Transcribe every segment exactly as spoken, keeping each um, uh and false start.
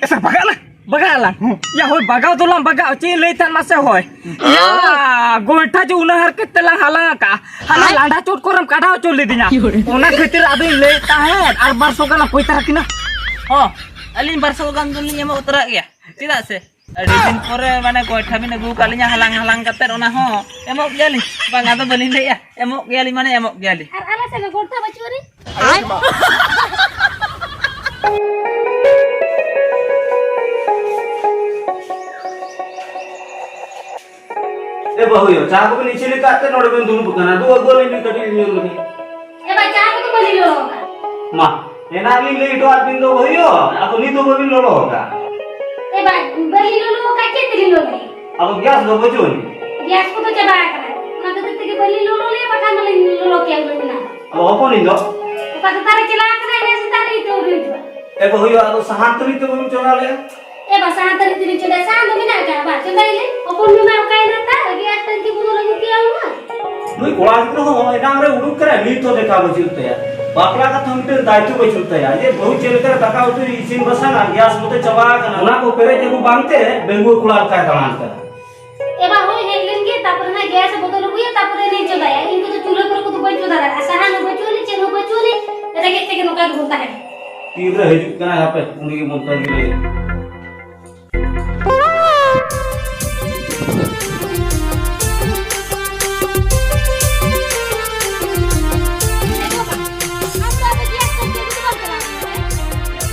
ᱮᱥᱟ, ᱵᱟᱜᱟᱜ ᱞᱟᱝ, ᱵᱟᱜᱟᱜ ᱞᱟᱝ᱾ ᱭᱟ, ᱦᱳᱭ, ᱵᱟᱜᱟᱣ ᱫᱚᱞᱟᱝ ᱵᱟᱜᱟᱜᱼᱟ, ᱪᱮᱫ ᱤᱧ ᱞᱟᱹᱭᱮᱫ ᱛᱟᱦᱮᱸᱫ ᱢᱟᱥᱮ, ᱦᱳᱭ᱾ ᱭᱟ, ᱜᱚᱭᱴᱷᱟ ᱡᱮ ᱩᱱᱟᱹᱜ ᱦᱟᱨᱠᱮᱛ ᱛᱮᱞᱟᱝ ᱦᱟᱞᱟᱝ ᱟᱠᱟᱜᱼᱟ, ᱦᱟᱱᱟ ᱞᱟᱸᱰᱟ ᱪᱚᱴ ᱠᱚᱨᱮᱢ ᱠᱟᱰᱟ ᱦᱚᱪᱚ ᱞᱤᱫᱤᱧᱟ᱾ ᱚᱱᱟ ᱠᱷᱟᱹᱛᱤᱨ ᱟᱫᱚᱧ ᱞᱟᱹᱭᱮᱫ ᱛᱟᱦᱮᱸᱫ, ᱟᱨ ᱵᱟᱨ ᱥᱚ ᱜᱟᱱ ᱚᱠᱚᱭ ᱛᱟᱨᱟ ᱠᱤᱱᱟ? ᱦᱚᱸ, ᱟᱹᱞᱤᱧ ᱵᱟᱨ ᱥᱚ ᱜᱟᱱ ᱫᱚᱞᱤᱧ ᱮᱢᱚᱜ ᱩᱛᱟᱹᱨᱟᱜ ᱜᱮᱭᱟ᱾ ᱪᱮᱫᱟᱜ ᱥᱮ ᱟᱹᱰᱤ ᱫᱤᱱ ᱯᱚᱨᱮ, ᱢᱟᱱᱮ, ᱜᱚᱭᱴᱷᱟ ᱵᱤᱱ ᱟᱹᱜᱩ ᱟᱠᱟᱫ ᱞᱤᱧᱟ, ᱦᱟᱞᱟᱝ ᱦᱟᱞᱟᱝ ᱠᱟᱛᱮᱫ, ᱚᱱᱟ ᱦᱚᱸ ᱮᱢᱚᱜ ᱜᱮᱭᱟᱞᱤᱧ᱾ ᱵᱟᱝ, ᱟᱫᱚ ᱵᱟᱹᱞᱤᱧ ᱞᱟᱹᱭᱮᱜᱼᱟ, ᱮᱢᱚᱜ ᱜᱮᱭᱟᱞᱤᱧ, ᱢᱟᱱᱮ, ᱮᱢᱚᱜ ᱜᱮᱭᱟᱞᱤᱧ᱾ ᱟᱨ ᱟᱞᱮ ᱥᱮᱫ ᱫᱚ ᱜᱚᱭᱴᱷᱟ ᱵᱟᱹᱪᱩᱜ ᱟᱹᱱᱤᱡ᱾ ᱮ ᱵᱟᱹᱦᱩᱭᱳ, ᱪᱟ ᱠᱚᱵᱤᱱ ᱤᱥᱤᱱ ᱟᱠᱟᱫ ᱛᱮ ᱱᱚᱰᱮ ᱵᱤᱱ ᱫᱩᱲᱩᱵ ᱟᱠᱟᱱᱟ? ᱫᱩ, ᱟᱹᱜᱩ ᱟᱹᱞᱤᱧ ᱵᱤᱱ, ᱠᱟᱹᱴᱤᱡ ᱞᱤᱧ ᱧᱩ ᱞᱮᱜᱮ᱾ ᱮ ᱵᱟ, ᱪᱟ ᱠᱚᱫᱚ ᱵᱟᱹᱞᱤᱧ ᱞᱚᱞᱚ ᱟᱠᱟᱫ᱾ ᱢᱟ, ᱮᱱᱟᱝ ᱞᱤᱧ ᱞᱟᱹᱭ ᱦᱚᱴᱚ ᱟᱫ ᱵᱤᱱ ᱫᱚ ᱵᱟᱹᱦᱩᱭᱳ, ᱟᱫᱚ ᱱᱤᱛ ᱦᱚᱸ ᱵᱟᱹᱵᱤᱱ ᱞᱚᱞᱚ ᱟᱠᱟᱫ᱾ ᱮ ᱵᱟ, ᱵᱟᱹᱞᱤᱧ ᱞᱚᱞᱚ ᱟᱠᱟᱫ, ᱪᱮᱫ ᱛᱮᱞᱤᱧ ᱞᱚᱞᱚᱭᱟ? ᱟᱫᱚ ᱜᱮᱥ ᱫᱚ ᱵᱟᱹᱪᱩᱜ ᱟᱹᱱᱤᱡ? ᱜᱮᱥ ᱠᱚᱫᱚ ᱪᱟᱵᱟ ᱟᱠᱟᱱᱟ, ᱚᱱᱟ ᱠᱷᱟᱹᱛᱤᱨ ᱛᱮᱜᱮ ᱵᱟᱹᱞᱤᱧ ᱞᱚᱞᱚ ᱞᱮᱭᱟ, ᱵᱟᱠᱷᱟᱱ ᱢᱟᱞᱤᱧ ᱞᱚᱞᱚ ᱠᱮᱭᱟ ᱩᱱᱟᱹᱜ ᱮᱱᱟᱝ᱾ ᱟᱫᱚ ᱦᱚᱯᱚᱱᱤᱧ ᱫᱚ? ᱚᱠᱟ ᱥᱮᱛᱟ ᱨᱮ ᱪᱟᱞᱟᱣ ᱟᱠᱟᱱᱟᱭ, ᱤᱱᱟᱹ ᱥᱮᱛᱟᱜ ᱨᱮ ᱱᱤᱛᱚᱜ ᱦᱚᱸ ᱵᱟᱹᱧ ᱦᱤᱡᱩᱜᱼᱟ᱾ ᱮ ᱵᱟᱹᱦᱩᱭᱳ, ᱟᱫᱚ ᱥᱟᱦᱟᱱ ᱛᱟᱹᱱᱤᱡ ᱛᱮ ᱵᱟᱹᱵᱤᱱ ᱪᱚᱸᱫᱟ ᱞᱮᱜᱼᱟ? ᱮ ᱵᱟ, ᱥᱟᱦᱟᱱ ᱛᱟᱹᱱᱤᱡ ᱛᱮᱞᱤᱧ ᱪᱚᱸᱫᱟᱭᱟ, ᱥᱟᱦᱟᱱ ᱫᱚ ᱢᱮᱱᱟᱜ ᱟᱠᱟᱫᱼᱟ, ᱵᱟ, ᱪᱚᱸᱫᱟᱭᱟᱞᱤᱧ᱾ ᱦᱚᱯᱚᱱ ᱢᱮ ᱢᱟ ᱚᱠᱟᱭᱮᱱᱟ ᱛᱟᱭ, ᱜᱮᱥ ᱴᱟᱹᱝᱠᱤ ᱵᱚᱫᱚᱞ ᱟᱹᱜᱩ ᱠᱮᱭᱟ ᱚᱱᱟ᱾ ᱱᱩᱭ ᱠᱚᱲᱟ ᱜᱤᱫᱽᱨᱟᱹ ᱦᱚᱸ ᱮᱱᱟᱝ ᱨᱮ ᱩᱰᱩᱠ ᱠᱟᱱᱟᱭ, ᱱᱤᱛ ᱦᱚᱸ ᱫᱮᱠᱷᱟ ᱵᱟᱹᱪᱩᱜ ᱛᱟᱭᱟ᱾ ᱵᱟᱯᱞᱟ ᱠᱟᱛᱮ ᱦᱚᱸ ᱢᱤᱫᱴᱮᱱ ᱫᱟᱭᱤᱛᱛᱚ ᱵᱟᱹᱪᱩᱜ ᱛᱟᱭᱟ, ᱡᱮ ᱵᱟᱹᱦᱩ ᱪᱮᱫ ᱞᱮᱠᱟ ᱨᱮ ᱫᱟᱠᱟ ᱩᱛᱩᱭ ᱤᱥᱤᱱ ᱵᱟᱥᱟᱝᱟ, ᱜᱮᱥ ᱠᱚᱛᱮ ᱪᱟᱵᱟ ᱟᱠᱟᱱᱟ, ᱚᱱᱟ ᱠᱚ ᱯᱮᱨᱮᱡ ᱟᱹᱜᱩ ᱵᱟᱝᱛᱮ ᱰᱟᱺᱜᱩᱣᱟᱹ ᱠᱚᱲᱟ ᱞᱮᱠᱟᱭ ᱫᱟᱬᱟᱱ ᱠᱟᱱᱟ᱾ ᱮ ᱵᱟ, ᱦᱳᱭ, ᱦᱮᱡ ᱞᱮᱱ ᱜᱮ, ᱛᱟᱯᱚᱨᱮ ᱱᱟᱜ ᱜᱮᱥ ᱮ ᱵᱚᱫᱚᱞ ᱟᱹᱜᱩᱭᱟ, ᱛᱟᱯᱚᱨᱮ ᱮᱱᱮᱡ ᱪᱚᱸᱫᱟᱭᱟ᱾ ᱤᱧ ᱠᱚᱫᱚ ᱪᱩᱞᱦᱟᱹ ᱠᱚᱨᱮ ᱠᱚᱫᱚ ᱵᱟᱹᱧ ᱪᱚᱸᱫᱟ ᱫᱟᱲᱮᱭᱟᱜᱼᱟ, ᱥᱟᱦᱟᱱ ᱦᱚᱸ ᱵᱟᱹᱪᱩᱜ ᱟᱹᱱᱤᱡ, ᱪᱮᱫ ᱦᱚᱸ ᱵᱟᱹᱪᱩᱜ ᱟᱹᱱᱤᱡ, ᱨᱮᱸᱜᱮᱡ ᱛᱮᱜᱮ ᱱᱚᱝᱠᱟ ᱜᱮᱵᱚᱱ ᱛᱟᱦᱮᱱᱟ᱾ ᱛᱤᱨᱮ ᱦᱤᱡᱩᱜ ᱠᱟᱱᱟᱭ ᱦᱟᱯᱮ, ᱩᱱᱤ ᱜᱮ ᱢᱚᱱᱛᱚᱨ ᱜᱮ ᱞᱟᱹᱭ᱾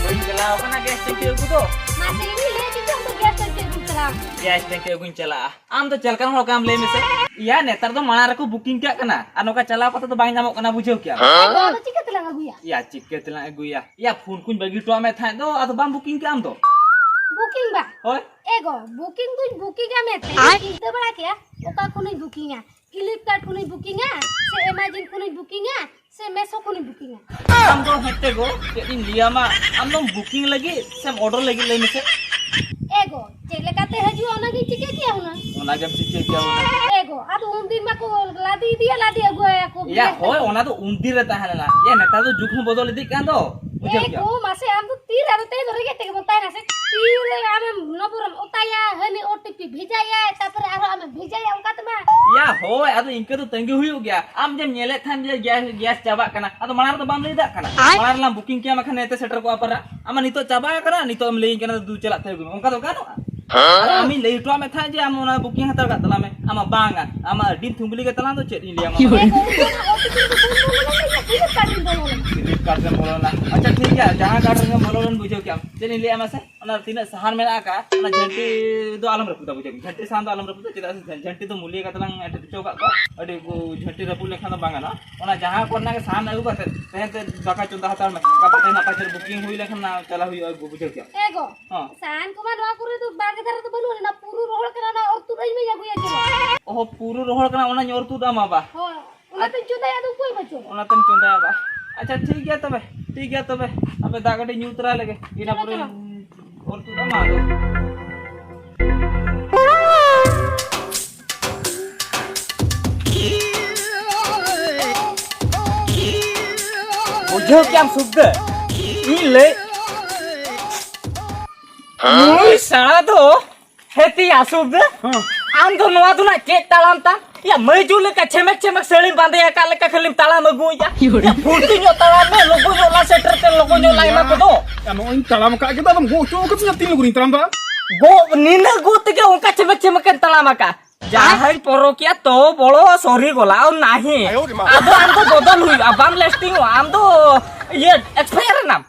ᱵᱟᱹᱧ ᱪᱟᱞᱟᱣ ᱠᱟᱱᱟ ᱜᱮᱥ ᱴᱮᱝᱠᱤ ᱟᱹᱜᱩ ᱫᱚ᱾ ᱢᱟᱥᱮ, ᱤᱧ ᱞᱟᱹᱭ ᱫᱤᱧ ᱛᱚ, ᱟᱢ ᱫᱚ ᱜᱮᱥ ᱴᱮᱝᱠᱤ ᱟᱹᱜᱩᱢ ᱪᱟᱞᱟᱜᱼᱟ᱾ ᱜᱮᱥ ᱴᱮᱝᱠᱤ ᱟᱹᱜᱩᱧ ᱪᱟᱞᱟᱜᱼᱟ᱾ ᱟᱢ ᱫᱚ ᱪᱮᱫ ᱞᱮᱠᱟᱱ ᱦᱚᱲ ᱠᱟᱱᱟᱢ ᱞᱟᱹᱭ ᱢᱮᱥᱮ? ᱤᱭᱟ, ᱱᱮᱛᱟᱨ ᱫᱚ ᱢᱟᱲᱟᱝ ᱨᱮᱠᱚ ᱵᱩᱠᱤᱝ ᱠᱟᱜ ᱠᱟᱱᱟ, ᱟᱨ ᱱᱚᱝᱠᱟ ᱪᱟᱞᱟᱣ ᱠᱟᱛᱮ ᱫᱚ ᱵᱟᱝ ᱧᱟᱢᱚᱜ ᱠᱟᱱᱟ, ᱵᱩᱡᱷᱟᱹᱣ ᱠᱮᱜᱼᱟᱢ? ᱟᱫᱚ ᱪᱤᱠᱟᱹ ᱛᱮᱞᱟᱝ ᱟᱹᱜᱩᱭᱟ? ᱤᱭᱟ, ᱪᱤᱠᱟᱹ ᱛᱮᱞᱟᱝ ᱟᱹᱜᱩᱭᱟ? ᱤᱭᱟ, ᱯᱷᱳᱱ ᱠᱚᱧ ᱵᱟᱹᱜᱤ ᱦᱚᱴᱚᱣᱟᱜ ᱢᱮ ᱛᱟᱦᱮᱸᱫ ᱫᱚ, ᱟᱫᱚ ᱵᱟᱢ ᱵᱩᱠᱤᱝ ᱠᱟᱜ ᱟᱢ ᱫᱚ? ᱵᱩᱠᱤᱝ ᱵᱟ? ᱦᱳᱭ᱾ ᱮ ᱜᱚ, ᱵᱩᱠᱤᱝ ᱫᱩᱧ ᱵᱩᱠᱤᱝᱟ ᱢᱮᱱᱛᱮ ᱟᱨ? ᱪᱤᱱᱛᱟᱹ ᱵᱟᱲᱟ ᱠᱮᱜᱼᱟ, ᱚᱠᱟ ᱠᱷᱚᱱᱤᱧ ᱵᱩᱠᱤᱝᱟ? Flipkart ᱠᱷᱚᱱᱤᱧ ᱵᱩᱠᱤᱝᱟ ᱥᱮ Amazon ᱠᱷᱚᱱᱤᱧ ᱵᱩᱠᱤᱝᱟ ᱥᱮ Meesho ᱠᱷᱚᱱᱤᱧ ᱵᱩᱠᱤᱝᱟ? ᱟᱢ ᱫᱚ ᱦᱮᱸᱛᱮ ᱜᱚ, ᱪᱮᱫ ᱤᱧ ᱞᱟᱹᱭᱟᱢᱟ, ᱟᱢ ᱫᱚᱢ ᱵᱩᱠᱤᱝ ᱞᱟᱹᱜᱤᱫ ᱥᱮᱢ ᱚᱰᱟᱨ ᱞᱟᱹᱜᱤᱫ, ᱞᱟᱹᱭ ᱢᱮᱥᱮ? ᱮ ᱜᱚ, ᱪᱮᱫ ᱞᱮᱠᱟᱛᱮ ᱦᱤᱡᱩᱜᱼᱟ ᱚᱱᱟᱜᱤᱧ ᱪᱤᱠᱟᱹ ᱠᱮᱭᱟ ᱦᱩᱱᱟᱹᱝ? ᱚᱱᱟᱜᱮᱢ ᱪᱤᱠᱟᱹ ᱠᱮᱭᱟ ᱦᱩᱱᱟᱹᱝ? ᱮ ᱜᱚ, ᱟᱫᱚ ᱩᱱᱫᱤᱱ ᱢᱟᱠᱚ ᱞᱟᱫᱮ ᱤᱫᱤᱭᱟ, ᱞᱟᱫᱮ ᱟᱹᱜᱩᱭᱟᱠᱚ᱾ ᱭᱟ, ᱦᱳᱭ, ᱚᱱᱟ ᱫᱚ ᱩᱱᱫᱤᱱ ᱨᱮ ᱛᱟᱦᱮᱸ ᱞᱮᱱᱟ᱾ ᱭᱟ, ᱱᱮᱛᱟᱨ ᱫᱚ ᱡᱩᱜᱽ ᱦᱚᱸ ᱵᱚᱫᱚᱞ ᱤᱫᱤᱜ ᱠᱟᱱ ᱫᱚ, ᱵᱩᱡᱷᱟᱹᱣ ᱮ ᱠᱮᱭᱟ᱾ ᱜᱚ, ᱢᱟᱥᱮ, ᱟᱢ ᱫᱚ ᱛᱤᱨᱮ ᱟᱫᱚ ᱛᱮᱦᱮᱧ ᱫᱚ ᱨᱮᱸᱜᱮᱡ ᱛᱮᱜᱮ ᱵᱚᱱ ᱛᱟᱦᱮᱱᱟ ᱥᱮ? ᱵᱷᱮᱡᱟᱭᱟ, ᱛᱟᱯᱚᱨᱮ ᱟᱨᱦᱚᱸ ᱟᱢᱮᱢ ᱵᱷᱮᱡᱟᱭᱟ, ᱚᱱᱠᱟ ᱛᱮ ᱢᱟ᱾ ᱭᱟ ᱦᱳᱭ, ᱟᱫᱚ ᱤᱱᱠᱟᱹ ᱫᱚ ᱛᱟᱺᱜᱤ ᱦᱩᱭᱩᱜ ᱜᱮᱭᱟ᱾ ᱟᱢ ᱡᱮᱢ ᱧᱮᱞᱮᱫ ᱛᱟᱦᱮᱸᱫ ᱡᱮ ᱜᱮᱥ, ᱜᱮᱥ ᱪᱟᱵᱟᱜ ᱠᱟᱱᱟ, ᱟᱫᱚ ᱢᱟᱲᱟᱝ ᱨᱮᱫᱚ ᱵᱟᱢ ᱞᱟᱹᱭ ᱫᱟᱜ ᱠᱟᱱᱟ? ᱟᱭ᱾ ᱢᱟᱲᱟᱝ ᱨᱮᱞᱟᱝ ᱵᱩᱠᱤᱝ ᱠᱮᱭᱟ, ᱢᱟᱠᱷᱟᱱ ᱱᱮᱛᱮ ᱥᱮᱴᱮᱨ ᱠᱚᱜᱼᱟ ᱯᱟᱨᱟ᱾ ᱟᱢᱟᱜ ᱱᱤᱛᱚᱜ ᱪᱟᱵᱟ ᱟᱠᱟᱱᱟ, ᱱᱤᱛᱚᱜ ᱮᱢ ᱞᱟᱹᱭᱟᱹᱧ ᱠᱟᱱᱟ ᱫᱩ ᱪᱟᱞᱟᱜ ᱛᱮ ᱟᱹᱜᱩᱭ ᱢᱮ, ᱚᱱᱠᱟ ᱫᱚ ᱜᱟᱱᱚᱜᱼᱟ? ᱟᱨ ᱟᱢᱤᱧ ᱞᱟᱹᱭ ᱦᱚᱴᱚᱣᱟᱜ ᱢᱮ ᱛᱟᱦᱮᱸᱫ ᱡᱮ ᱟᱢ ᱚᱱᱟ ᱵᱩᱠᱤᱝ ᱦᱟᱛᱟᱲ ᱠᱟᱜ ᱛᱟᱞᱟᱝ ᱢᱮ, ᱟᱢᱟᱜ ᱵᱟᱝᱟ, ᱟᱢᱟᱜ ᱟᱹᱰᱤ ᱛᱷᱩᱢᱵᱽᱞᱤ ᱜᱮ ᱛᱟᱞᱟᱝ ᱫᱚ, ᱪᱮᱫ ᱤᱧ ᱞᱟᱹᱭᱟ ᱟᱢᱟ? ᱤᱭᱟᱹ᱾ ᱠᱨᱮᱰᱤᱴ ᱠᱟᱨᱰ ᱨᱮᱢ ᱵᱚᱞᱚ ᱞᱮᱱ᱾ ᱟᱪᱪᱷᱟ ᱴᱷᱤᱠ ᱜᱮᱭᱟ, ᱡᱟᱦᱟᱸ ᱠᱟᱨᱰ ᱨᱮᱜᱮᱢ ᱵᱚᱞᱚ ᱞᱮᱱ, ᱵᱩᱡᱷᱟᱹᱣ ᱠᱮᱜᱼᱟᱢ᱾ ᱪᱮᱫ ᱤᱧ ᱞᱟᱹᱭᱟ ᱢᱟᱥᱮ? ᱚᱱᱟ ᱛᱤᱱᱟᱹᱜ ᱥᱟᱦᱟᱱ ᱢᱮᱱᱟᱜ ᱟᱠᱟᱫ, ᱚᱱᱟ ᱡᱷᱟᱹᱱᱴᱤ ᱫᱚ ᱟᱞᱚᱢ ᱨᱟᱹᱯᱩᱫᱟ, ᱵᱩᱡᱷᱟᱹᱣ ᱠᱮᱫᱟᱢ? ᱡᱷᱟᱹᱱᱴᱤ ᱥᱟᱦᱟᱱ ᱫᱚ ᱟᱞᱚᱢ ᱨᱟᱹᱯᱩᱫᱟ, ᱪᱮᱫᱟᱜ ᱥᱮ ᱡᱷᱟᱹᱱᱴᱤ ᱫᱚ ᱢᱩᱞᱤᱭᱟᱹ ᱠᱟᱛᱮ ᱞᱟᱝ ᱮᱴᱮᱫ ᱦᱚᱪᱚ ᱟᱠᱟᱫ ᱠᱚᱣᱟ᱾ ᱟᱹᱰᱤ ᱠᱚ ᱡᱷᱟᱹᱱᱴᱤ ᱨᱟᱹᱯᱩᱫ ᱞᱮᱱᱠᱷᱟᱱ ᱫᱚ ᱵᱟᱝ ᱜᱟᱱᱚᱜᱼᱟ᱾ ᱚᱱᱟ ᱡᱟᱦᱟᱸ ᱠᱚᱨᱮᱱᱟᱜ ᱜᱮ ᱥᱟᱦᱟᱱ ᱟᱹᱜᱩ ᱠᱟᱛᱮ, ᱛᱮᱦᱮᱧ ᱛᱮ ᱫᱟᱠᱟ ᱪᱚᱸᱫᱟ ᱦᱟᱛᱟᱲ ᱢᱮ, ᱜᱟᱯᱟ ᱛᱮᱦᱮᱧ ᱱᱟᱯᱟᱭ ᱛᱮ ᱵᱩᱠᱤᱝ ᱦᱩᱭ ᱞᱮᱱᱠᱷᱟᱱ ᱚᱱᱟ ᱪᱟᱞᱟᱣ ᱦᱩᱭᱩᱜᱼᱟ, ᱵᱩᱡᱷᱟᱹᱣ ᱠᱮᱫᱟᱢ? ᱮ ᱜᱚ, ᱦᱚᱸ᱾ ᱥᱟᱦᱟᱱ ᱠᱚᱢᱟ ᱱᱚᱣᱟ ᱠᱚᱨᱮ ᱫᱚ ᱵᱟᱲᱜᱮ ᱫᱷᱟᱨᱮ ᱫᱚ ᱵᱟᱹᱱᱩᱜ ᱟᱱᱟ, ᱯᱩᱨᱩ ᱨᱚᱦᱚᱲ ᱠᱟᱱᱟ, ᱚᱱᱟ ᱚᱨ ᱛᱩᱫ ᱟᱹᱧ ᱢᱮ, ᱟᱹᱜᱩᱭᱟ ᱪᱚᱞᱚ᱾ ᱚᱦᱚ, ᱯᱩᱨᱩ ᱨᱚᱦᱚᱲ ᱠᱟᱱᱟ, ᱚᱱᱟᱧ ᱚᱨ ᱛᱩᱫ ᱟᱢᱟ ᱵᱟ᱾ ᱦᱳᱭ᱾ ᱚᱱᱟᱛᱮᱧ ᱪᱚᱸᱫᱟᱭᱟ, ᱟᱫᱚ ᱚᱠᱚᱭ ᱵᱟᱪᱚ? ᱚᱱᱟᱛᱮᱢ ᱪᱚᱸᱫᱟᱭᱟ ᱵᱟ᱾ ᱟᱪᱪᱷᱟ, ᱴᱷᱤᱠ ᱜᱮᱭᱟ ᱛᱚᱵᱮ, ᱴᱷᱤᱠ ᱜᱮᱭᱟ ᱛᱚᱵᱮ, ᱟᱯᱮ ᱫᱟᱜ ᱠᱟᱹᱴᱤᱡ ᱧᱩ ᱛᱚᱨᱟ ᱞᱮᱜᱮ, ᱤᱱᱟᱹ ᱪᱚᱞᱚ, ᱯᱚᱨᱮ ᱪᱚᱞᱚ᱾ ᱚᱨ ᱛᱩᱫ ᱟᱢᱟ ᱟᱫᱚ᱾ ᱵᱩᱡᱷᱟᱹᱣ ᱠᱮᱜᱼᱟᱢ ᱥᱩᱠᱫᱟᱹ? ᱤᱧ ᱞᱟᱹᱭ, ᱱᱩᱭ ᱥᱟᱲᱟ ᱫᱚ ᱦᱮᱛᱤ ᱟᱥᱩᱠ ᱫᱚ? ᱦᱮᱸ᱾ ᱟᱢ ᱫᱚ ᱱᱚᱣᱟ ᱫᱚ ᱱᱟᱜ ᱪᱮᱫ ᱛᱟᱲᱟᱢ ᱛᱟᱢ? ᱭᱟ, ᱢᱟᱹᱭᱡᱩ ᱞᱮᱠᱟ ᱪᱷᱮᱢᱮᱠ ᱪᱷᱮᱢᱮᱠ ᱥᱟᱹᱲᱤᱢ ᱵᱟᱸᱫᱮ ᱟᱠᱟᱫ ᱞᱮᱠᱟ ᱠᱷᱟᱹᱞᱤᱢ ᱛᱟᱲᱟᱢ ᱟᱹᱜᱩᱭᱟ᱾ ᱭᱟ, ᱯᱷᱩᱨᱛᱤ ᱧᱚᱜ ᱛᱟᱲᱟᱢ ᱢᱮ, ᱞᱚᱜᱚᱱ ᱧᱚᱜ ᱞᱟᱝ ᱥᱮᱴᱮᱨ ᱛᱮ, ᱞᱚᱜᱚᱱ ᱧᱚᱜ ᱞᱟᱝ ᱮᱢᱟ ᱠᱚᱫᱚ᱾ ᱭᱟ, ᱱᱚᱜᱼᱚᱭ ᱤᱧ ᱛᱟᱲᱟᱢ ᱟᱠᱟᱫ ᱜᱮ, ᱟᱫᱚᱢ ᱜᱚᱜ ᱦᱚᱪᱚ ᱟᱠᱟᱫᱤᱧᱟ, ᱛᱤᱱ ᱞᱚᱜᱚᱱᱤᱧ ᱛᱟᱲᱟᱢ ᱫᱟ? ᱜᱚᱜ, ᱱᱤᱱᱟᱹᱜ ᱜᱚᱜ ᱛᱮᱜᱮ ᱚᱱᱠᱟ ᱪᱷᱮᱢᱮᱠ ᱪᱷᱮᱢᱮᱠ ᱮᱢ ᱛᱟᱲᱟᱢ ᱟᱠᱟᱫ? ᱡᱟᱦᱟᱸᱭ ᱯᱚᱨᱚᱠᱤᱭᱟ ᱛᱚ ᱵᱚᱲᱚ ᱥᱚᱨᱤ ᱜᱚᱞᱟ ᱱᱟᱦᱤ᱾ ᱟᱫᱚ ᱟᱢ ᱫᱚ ᱵᱚᱫᱚᱞ ᱦᱩᱭᱩᱜᱼᱟ, ᱵᱟᱢ ᱞᱟᱥᱴᱤᱝᱚᱜᱼᱟ, ᱟᱢ ᱫᱚ ᱤᱭᱟᱹ ᱮᱠᱥᱯᱟᱭᱟᱨ ᱮᱱᱟᱢ᱾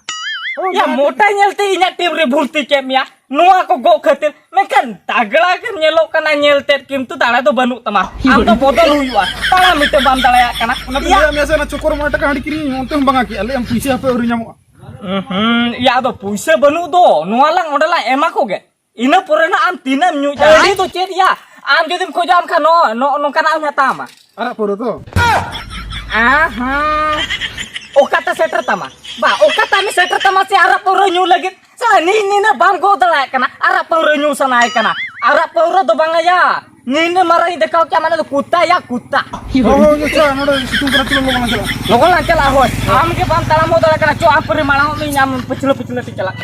ᱭᱟ, ᱢᱚᱴᱟ ᱧᱮᱞᱛᱮ ᱤᱧᱟᱹᱜ ᱴᱤᱢ ᱨᱮ ᱵᱷᱩᱨᱛᱤ ᱠᱮᱫ ᱢᱮᱭᱟ᱾ ᱱᱚᱣᱟ ᱠᱚ ᱜᱚᱜ ᱠᱷᱟᱹᱛᱤᱨ, ᱢᱮᱱᱠᱷᱟᱱ ᱛᱟᱜᱲᱟ ᱜᱮᱢ ᱧᱮᱞᱚᱜ ᱠᱟᱱᱟ ᱧᱮᱞ ᱛᱮᱫ, ᱠᱤᱱᱛᱩ ᱫᱟᱲᱮ ᱫᱚ ᱵᱟᱹᱱᱩᱜ ᱛᱟᱢᱟ᱾ ᱟᱢ ᱫᱚ ᱵᱚᱫᱚᱞ ᱦᱩᱭᱩᱜᱼᱟ, ᱛᱟᱲᱟᱢ ᱢᱤᱫᱴᱮᱱ ᱵᱟᱢ ᱫᱟᱲᱮᱭᱟᱜ ᱠᱟᱱᱟ᱾ ᱚᱱᱟ ᱛᱮ ᱭᱟ᱾ ᱞᱟᱹᱭᱟᱫ ᱢᱮᱭᱟ ᱥᱮ, ᱚᱱᱟ ᱪᱚᱠᱚᱨ ᱢᱚᱬᱮ ᱴᱟᱠᱟ ᱦᱟᱺᱰᱤ ᱠᱤᱨᱤᱧ, ᱚᱱᱛᱮ ᱦᱚᱸ ᱵᱟᱝ ᱟ ᱠᱮᱜᱼᱟ, ᱞᱟᱹᱭᱟᱢ ᱯᱩᱭᱥᱟᱹ ᱦᱟᱯᱮ ᱟᱹᱣᱨᱤ ᱧᱟᱢᱚᱜᱼᱟ᱾ ᱦᱩᱸ, ᱦᱩᱸ, ᱭᱟ, ᱟᱫᱚ ᱯᱩᱭᱥᱟᱹ ᱵᱟᱹᱱᱩᱜ ᱫᱚ, ᱱᱚᱣᱟ ᱞᱟᱝ ᱚᱸᱰᱮ ᱞᱟᱝ ᱮᱢᱟ ᱠᱚᱜᱮ᱾ ᱤᱱᱟᱹ ᱯᱚᱨᱮ ᱱᱟᱜ ᱟᱢ ᱛᱤᱱᱟᱹᱜ ᱮᱢ ᱧᱩᱭ ᱫᱟ? ᱦᱟᱺᱰᱤ ᱫᱚ ᱪᱮᱫ ᱭᱟ? ᱟᱢ ᱡᱩᱫᱤᱢ ᱠᱷᱚᱡᱚᱜᱼᱟ ᱮᱱᱠᱷᱟᱱ ᱱᱚᱜᱼᱚ, ᱱᱚᱜᱼᱚ ᱱᱚᱝᱠᱟᱱᱟᱜ ᱦᱚᱸᱧ ᱦᱟᱛᱟᱣ ᱟᱢᱟ᱾ ᱟᱨᱟᱜ ᱯᱟᱹᱣᱨᱟᱹ ᱛᱚ? ᱟᱦᱟ᱾ ᱚᱠᱟᱛᱮ ᱥᱮᱴᱮᱨ ᱛᱟᱢᱟ? ᱵᱟ, ᱚᱠᱟᱛᱮ ᱟᱢᱮ ᱥᱮᱴᱮᱨ ᱛᱟᱢᱟ ᱥᱮ ᱟᱨᱟᱜ ᱯᱟᱹᱣᱨᱟᱹ ᱧᱩ ᱞᱟᱹᱜᱤᱫ? ᱥᱟᱞᱟ, ᱱᱤ-, ᱱᱤᱱᱟᱹᱜ ᱵᱟᱢ ᱜᱚᱜ ᱫᱟᱲᱮᱭᱟᱜ ᱠᱟᱱᱟ᱾ ᱟᱨᱟᱜ ᱯᱟᱹᱣᱨᱟᱹ ᱧᱩ ᱥᱟᱱᱟᱭᱮ ᱠᱟᱱᱟ᱾ ᱟᱨᱟᱜ ᱯᱟᱹᱣᱨᱟᱹ ᱫᱚ ᱵᱟᱝᱟ ᱭᱟ᱾ ᱱᱤᱱᱟᱹᱜ ᱢᱟᱨᱟᱝ ᱤᱧ ᱫᱮᱠᱷᱟᱣ ᱠᱮᱜᱼᱟ, ᱢᱟᱱᱮ ᱫᱚ ᱠᱩᱛᱟ ᱭᱟ, ᱠᱩᱛᱟ᱾ ᱦᱳᱭ, ᱦᱳᱭ, ᱟᱪᱪᱷᱟ, ᱱᱚᱰᱮ ᱥᱤᱛᱩᱝ ᱠᱟᱱᱟ, ᱪᱚᱞᱚ ᱞᱚᱜᱚᱱ ᱞᱟᱝ ᱪᱟᱞᱟᱜᱼᱟ᱾ ᱞᱚᱜᱚᱱ ᱞᱟᱝ ᱪᱟᱞᱟᱜᱼᱟ, ᱦᱳᱭ᱾ ᱟᱢ ᱜᱮ ᱵᱟᱢ ᱛᱟᱲᱟᱢ ᱦᱚᱫ ᱫᱟᱲᱮᱭᱟᱜ ᱠᱟᱱᱟ, ᱪᱚ ᱟᱢ ᱯᱟᱹᱨᱤ ᱢᱟᱲᱟᱝ ᱚᱜ ᱢᱮ, ᱤᱧ ᱟᱢ ᱯᱟᱹᱪᱷᱞᱟᱹ ᱯᱟᱹᱪᱷᱞᱟᱹ ᱛᱮ ᱪᱟᱞᱟᱜ᱾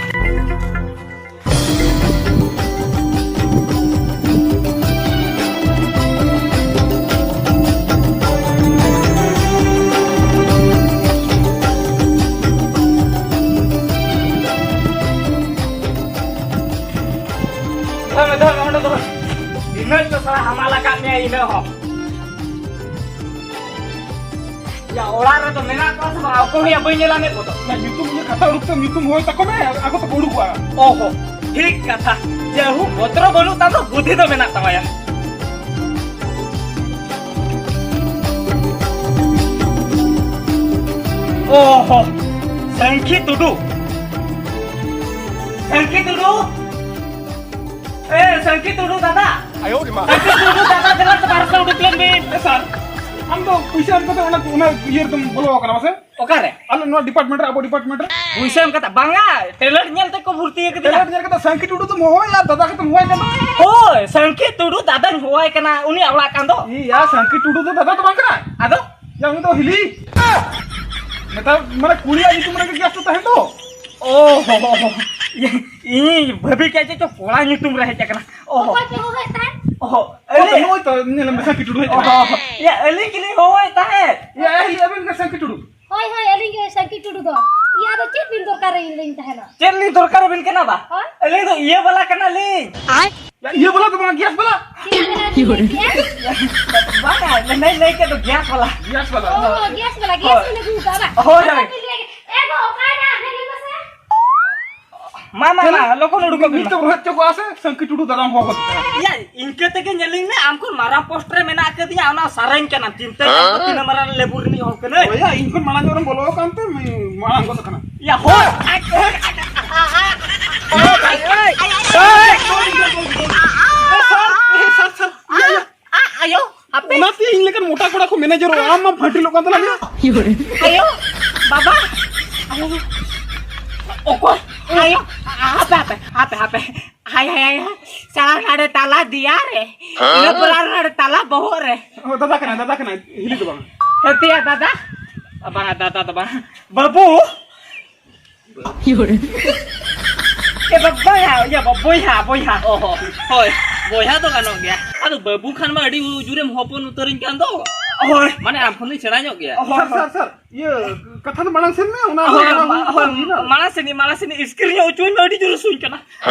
ᱤᱧ ᱫᱚ ᱥᱟᱞᱟ ᱦᱟᱢᱟᱞ ᱟᱠᱟᱫ ᱢᱮᱭᱟ ᱤᱱᱟᱹ ᱦᱚᱸ᱾ ᱭᱟ, ᱚᱲᱟᱜ ᱨᱮᱫᱚ ᱢᱮᱱᱟᱜ ᱠᱚᱣᱟ ᱥᱮ ᱵᱟᱝ? ᱚᱠᱚᱭ ᱦᱚᱸᱭᱟ ᱵᱟᱹᱧ ᱧᱮᱞᱟ ᱢᱮᱫ ᱠᱚᱫᱚ᱾ ᱭᱟ, ᱧᱩᱛᱩᱢ, ᱤᱧᱟᱹᱜ ᱠᱟᱛᱷᱟ ᱩᱰᱩᱠ ᱛᱮ ᱧᱩᱛᱩᱢ ᱦᱚᱦᱚᱭ ᱛᱟᱠᱚ ᱢᱮ, ᱟᱠᱚ ᱛᱮᱠᱚ ᱩᱰᱩᱠᱚᱜᱼᱟ᱾ ᱚᱦᱚ, ᱴᱷᱤᱠ ᱠᱟᱛᱷᱟ᱾ ᱡᱟᱭᱦᱳᱠ, ᱵᱚᱛᱨᱚ ᱵᱟᱹᱱᱩᱜ ᱛᱟᱢ ᱫᱚ, ᱵᱩᱫᱷᱤ ᱫᱚ ᱢᱮᱱᱟᱜ ᱛᱟᱢᱟ ᱭᱟ᱾ ᱚᱦᱚ, ᱥᱟᱹᱝᱠᱷᱤ ᱴᱩᱰᱩ᱾ ᱥᱟᱹᱝᱠᱷᱤ ᱴᱩᱰᱩ᱾ ᱮ, ᱥᱟᱹᱝᱠᱷᱤ ᱴᱩᱰᱩ ᱫᱟᱫᱟ᱾ ᱟᱭᱳ ᱨᱮ ᱢᱟ᱾ ᱥᱟᱹᱝᱠᱷᱤ ᱴᱩᱰᱩ ᱫᱟᱫᱟ, ᱫᱮᱞᱟ ᱛᱚ ᱵᱟᱨ ᱥᱚ ᱩᱰᱩᱠ ᱞᱮᱱ ᱵᱤᱱ᱾ ᱮ ᱥᱟᱨ, ᱟᱢ ᱫᱚ ᱯᱩᱭᱥᱟᱹ ᱮᱢ ᱠᱟᱛᱮ ᱚᱱᱟ, ᱚᱱᱟ ᱤᱭᱟᱹ ᱨᱮᱫᱚᱢ ᱵᱚᱞᱚ ᱟᱠᱟᱱᱟ ᱵᱟᱥᱮ? ᱚᱠᱟᱨᱮ? ᱟᱞᱮ ᱱᱚᱣᱟ ᱰᱤᱯᱟᱨᱴᱢᱮᱱᱴ ᱨᱮ, ᱟᱵᱚ ᱰᱤᱯᱟᱨᱴᱢᱮᱱᱴ ᱨᱮ᱾ ᱯᱩᱭᱥᱟᱹ ᱮᱢ ᱠᱟᱛᱮ? ᱵᱟᱝᱟ, ᱴᱮᱞᱮᱱᱴ ᱧᱮᱞ ᱛᱮ ᱠᱚ ᱵᱷᱚᱨᱛᱤ ᱟᱠᱟᱫᱤᱧᱟ᱾ ᱴᱮᱞᱮᱱᱴ ᱧᱮᱞ ᱠᱟᱛᱮ ᱥᱟᱹᱝᱠᱷᱤ ᱴᱩᱰᱩ ᱫᱚᱢ ᱦᱚᱦᱚᱭᱟ, ᱫᱟᱫᱟ ᱠᱟᱛᱮᱢ ᱦᱚᱦᱚᱭ ᱠᱟᱱᱟ᱾ ᱦᱳᱭ, ᱥᱟᱹᱝᱠᱷᱤ ᱴᱩᱰᱩ ᱫᱟᱫᱟᱧ ᱦᱚᱦᱚᱣᱟᱭ ᱠᱟᱱᱟ, ᱩᱱᱤᱭᱟᱜ ᱚᱲᱟᱜ ᱠᱟᱱ ᱫᱚ᱾ ᱤᱭᱟ, ᱥᱟᱹᱝᱠᱷᱤ ᱴᱩᱰᱩ ᱫᱚ ᱫᱟᱫᱟ ᱫᱚ ᱵᱟᱝ ᱠᱟᱱᱟ᱾ ᱟᱫᱚ? ᱭᱟ, ᱩᱱᱤ ᱫᱚ ᱦᱤᱞᱤ᱾ ᱱᱮᱛᱟᱨ ᱢᱟᱱᱮ ᱠᱩᱲᱤᱭᱟᱜ ᱧᱩᱛᱩᱢ ᱨᱮᱜᱮ ᱜᱮᱥ ᱫᱚ ᱛᱟᱦᱮᱱ ᱫᱚ᱾ ᱚ ᱦᱚ ᱦᱚ ᱦᱚ᱾ ᱤᱧ ᱵᱷᱟᱹᱵᱤ ᱠᱮᱫ ᱪᱚ ᱠᱚᱲᱟ ᱧᱩᱛᱩᱢ ᱨᱮ ᱦᱮᱡ ᱟᱠᱟᱱᱟ᱾ ᱚ ᱦᱚ᱾ ᱚᱠᱚᱭ ᱯᱮ ᱦᱚᱦᱚᱭᱮᱫ ᱛᱟᱦᱮᱸᱫ? ᱚ ᱦᱚ᱾ ᱚ, ᱟᱹᱞᱤᱧ? ᱱᱚᱜᱼᱚᱭ ᱛᱚ, ᱧᱮᱞ ᱢᱮ, ᱥᱟᱹᱝᱠᱷᱤ ᱴᱩᱰᱩ ᱦᱮᱡ ᱚ ᱟᱠᱟᱱᱟ᱾ ᱦᱚ᱾ ᱭᱟ, ᱟᱹᱞᱤᱧ ᱜᱮᱞᱤᱧ ᱦᱚᱦᱚᱭᱮᱫ ᱛᱟᱦᱮᱸᱫ᱾ ᱭᱟ, ᱦᱤᱞᱤ, ᱟᱹᱵᱤᱱ ᱜᱮ ᱥᱟᱹᱝᱠᱷᱤ ᱴᱩᱰᱩ? ᱦᱳᱭ, ᱦᱳᱭ, ᱟᱹᱞᱤᱧ ᱜᱮ ᱥᱟᱹᱝᱠᱷᱤ ᱴᱩᱰᱩ ᱫᱚ᱾ ᱤᱭᱟᱹ, ᱟᱫᱚ ᱪᱮᱫ ᱵᱤᱱ ᱫᱚᱨᱠᱟᱨ ᱟᱹᱞᱤᱧ ᱞᱤᱧ ᱛᱟᱦᱮᱱᱟ? ᱪᱮᱫ ᱞᱤᱧ ᱫᱚᱨᱠᱟᱨ ᱟᱹᱵᱤᱱ ᱠᱟᱱᱟ ᱵᱟ? ᱦᱳᱭ? ᱟᱹᱞᱤᱧ ᱫᱚ ᱤᱭᱟᱹ ᱵᱟᱞᱟ ᱠᱟᱱᱟᱞᱤᱧ᱾ ᱟᱭ? ᱭᱟ, ᱤᱭᱟᱹ ᱵᱟᱞᱟ ᱫᱚ ᱵᱟᱝ, ᱜᱮᱥ ᱵᱟᱞᱟ᱾ ᱪᱮᱫ ᱵᱟᱞᱟ ᱵᱤᱱ ᱞᱟᱹᱭ ᱠᱮᱜᱼᱟ? ᱵᱟᱝᱟ, ᱞᱟᱹᱭ, ᱞᱟᱹᱭ ᱠᱮᱫ ᱫᱚ ᱜᱮᱥ ᱵᱟᱞᱟ᱾ ᱜᱮᱥ ᱵᱟᱞᱟ᱾ ᱚ, ᱜᱮᱥ ᱵᱟᱞᱟ, ᱜᱮᱥ ᱦᱳᱭ᱾ ᱵᱤᱱ ᱟᱹᱜᱩ ᱠᱟᱜᱼᱟ ᱵᱟᱝ? ᱦᱳᱭ, ᱦᱳᱭ᱾ ᱟᱫᱚ ᱵᱤᱱ ᱞᱟᱹᱭᱟ, ᱮ ᱜᱚ, ᱚᱠᱟᱭ ᱱᱟ? ᱦᱮᱡ ᱞᱮᱱ ᱢᱮᱥᱮ᱾ ᱢᱟ, ᱢᱟ, ᱢᱟ, ᱞᱚᱜᱚᱱ ᱩᱰᱩᱠᱚᱜ ᱵᱤᱱ ᱢᱟ᱾ ᱱᱤᱛᱚᱜ ᱨᱚᱦᱮᱫ ᱪᱚᱠᱚᱜᱼᱟ ᱥᱮ, ᱥᱟᱹᱝᱠᱷᱤ ᱴᱩᱰᱩ ᱫᱟᱨᱟᱢ ᱦᱚᱦᱚ ᱜᱚᱫ ᱠᱟᱜᱼᱟ᱾ ᱭᱟ, ᱤᱱᱠᱟᱹ ᱛᱮᱜᱮ ᱧᱮᱞᱤᱧ ᱢᱮ, ᱟᱢ ᱠᱷᱚᱱ ᱢᱟᱨᱟᱝ ᱯᱳᱥᱴ ᱨᱮ ᱢᱮᱱᱟᱜ ᱟᱠᱟᱫᱤᱧᱟ, ᱚᱱᱟ ᱥᱟᱨᱮᱧ ᱠᱟᱱᱟᱢ, ᱪᱤᱱᱛᱟᱹᱭ ᱠᱟᱱ ᱫᱚ ᱛᱤᱱᱟᱹᱜ ᱢᱟᱨᱟᱝ ᱞᱮᱵᱩ ᱨᱤᱱᱤᱡ ᱦᱚᱲ ᱠᱟᱹᱱᱟᱹᱧ᱾ ᱦᱳᱭ ᱭᱟ, ᱤᱧ ᱠᱷᱚᱱ ᱢᱟᱲᱟᱝ ᱧᱚᱜ ᱨᱮᱢ ᱵᱚᱞᱚ ᱟᱠᱟᱱ ᱛᱮ ᱢᱟᱲᱟᱝ ᱜᱚᱫ ᱟᱠᱟᱱᱟ᱾ ᱭᱟ, ᱦᱳᱭ᱾ ᱮ, ᱥᱟᱨ, ᱮ, ᱥᱟᱨ, ᱥᱟᱨ, ᱭᱟ, ᱭᱟ᱾ ᱟ, ᱟᱭᱳ, ᱦᱟᱯᱮ᱾ ᱚᱱᱟᱛᱮ ᱤᱧ ᱞᱮᱠᱟᱱ ᱢᱚᱴᱟ ᱠᱚᱲᱟ ᱠᱚ ᱢᱮᱱᱮᱡᱟᱨᱚᱜᱼᱟ, ᱟᱢ ᱢᱟ ᱯᱷᱟᱹᱴᱤᱞᱚᱜ ᱠᱟᱱ ᱛᱟᱞᱟᱝᱟ᱾ ᱟᱭᱳ, ᱵᱟᱵᱟ, ᱟᱭᱳ, ᱚᱠᱚᱭ? ᱟᱭᱳ, ᱦᱟᱯᱮ, ᱦᱟᱯᱮ, ᱦᱟᱯᱮ, ᱦᱟᱯᱮ᱾ ᱦᱟᱭ, ᱦᱟᱭ, ᱦᱟᱭ, ᱦᱟᱭ᱾ ᱥᱟᱲᱟ ᱱᱟᱲᱮ ᱛᱟᱞᱟ ᱫᱮᱭᱟ ᱨᱮ᱾ ᱤᱱᱟᱹ ᱯᱚᱨ ᱟᱨ ᱱᱟᱲᱮ ᱛᱟᱞᱟ ᱵᱚᱦᱚᱜ ᱨᱮ᱾ ᱚ, ᱫᱟᱫᱟ ᱠᱟᱱᱟᱭ, ᱫᱟᱫᱟ ᱠᱟᱱᱟᱭ, ᱦᱤᱞᱤ ᱫᱚ ᱵᱟᱝ᱾ ᱦᱟᱹᱛᱤᱭᱟ ᱫᱟᱫᱟ? ᱵᱟᱝᱟ, ᱫᱟᱫᱟ ᱫᱚ ᱵᱟᱝ᱾ ᱵᱟᱹᱵᱩ, ᱮ ᱵᱟ-, ᱵᱚᱭᱦᱟ, ᱤᱭᱟᱹ ᱵᱟ-, ᱵᱚᱭᱦᱟ, ᱵᱚᱭᱦᱟ᱾ ᱚ ᱦᱚ, ᱦᱳᱭ, ᱵᱚᱭᱦᱟ ᱫᱚ ᱜᱟᱱᱚᱜ ᱜᱮᱭᱟ᱾ ᱟᱫᱚ ᱵᱟᱹᱵᱩ ᱠᱷᱟᱱ ᱢᱟ ᱟᱹᱰᱤ ᱩᱡᱩᱨᱮᱢ ᱦᱚᱯᱚᱱ ᱩᱛᱟᱹᱨᱤᱧ ᱠᱟᱱ ᱫᱚ᱾ ᱦᱳᱭ᱾ ᱢᱟᱱᱮ ᱟᱢ ᱠᱷᱚᱱ ᱫᱚᱧ ᱥᱮᱬᱟ ᱧᱚᱜ ᱜᱮᱭᱟ᱾ ᱦᱳᱭ, ᱥᱟᱨ, ᱦᱳᱭ᱾ ᱥᱟᱨ, ᱥᱟᱨ, ᱤᱭᱟᱹ, ᱠᱟᱛᱷᱟ ᱫᱚ ᱢᱟᱲᱟᱝ ᱥᱮᱱ ᱢᱮ, ᱚᱱᱟ ᱦᱳᱭ, ᱚᱱᱟ ᱢᱟ-, ᱦᱩᱭᱩᱜ ᱦᱳᱭ, ᱠᱟᱱᱟ᱾ ᱢᱟᱲᱟᱝ ᱥᱮᱱ ᱜᱮ, ᱢᱟᱲᱟᱝ ᱥᱮᱱ ᱜᱮ ᱤᱥᱠᱤᱨ ᱧᱚᱜ ᱦᱚᱪᱚᱧ ᱢᱮ, ᱟᱹᱰᱤ ᱡᱳᱨ ᱦᱟᱹᱥᱩᱧ ᱠᱟᱱᱟ᱾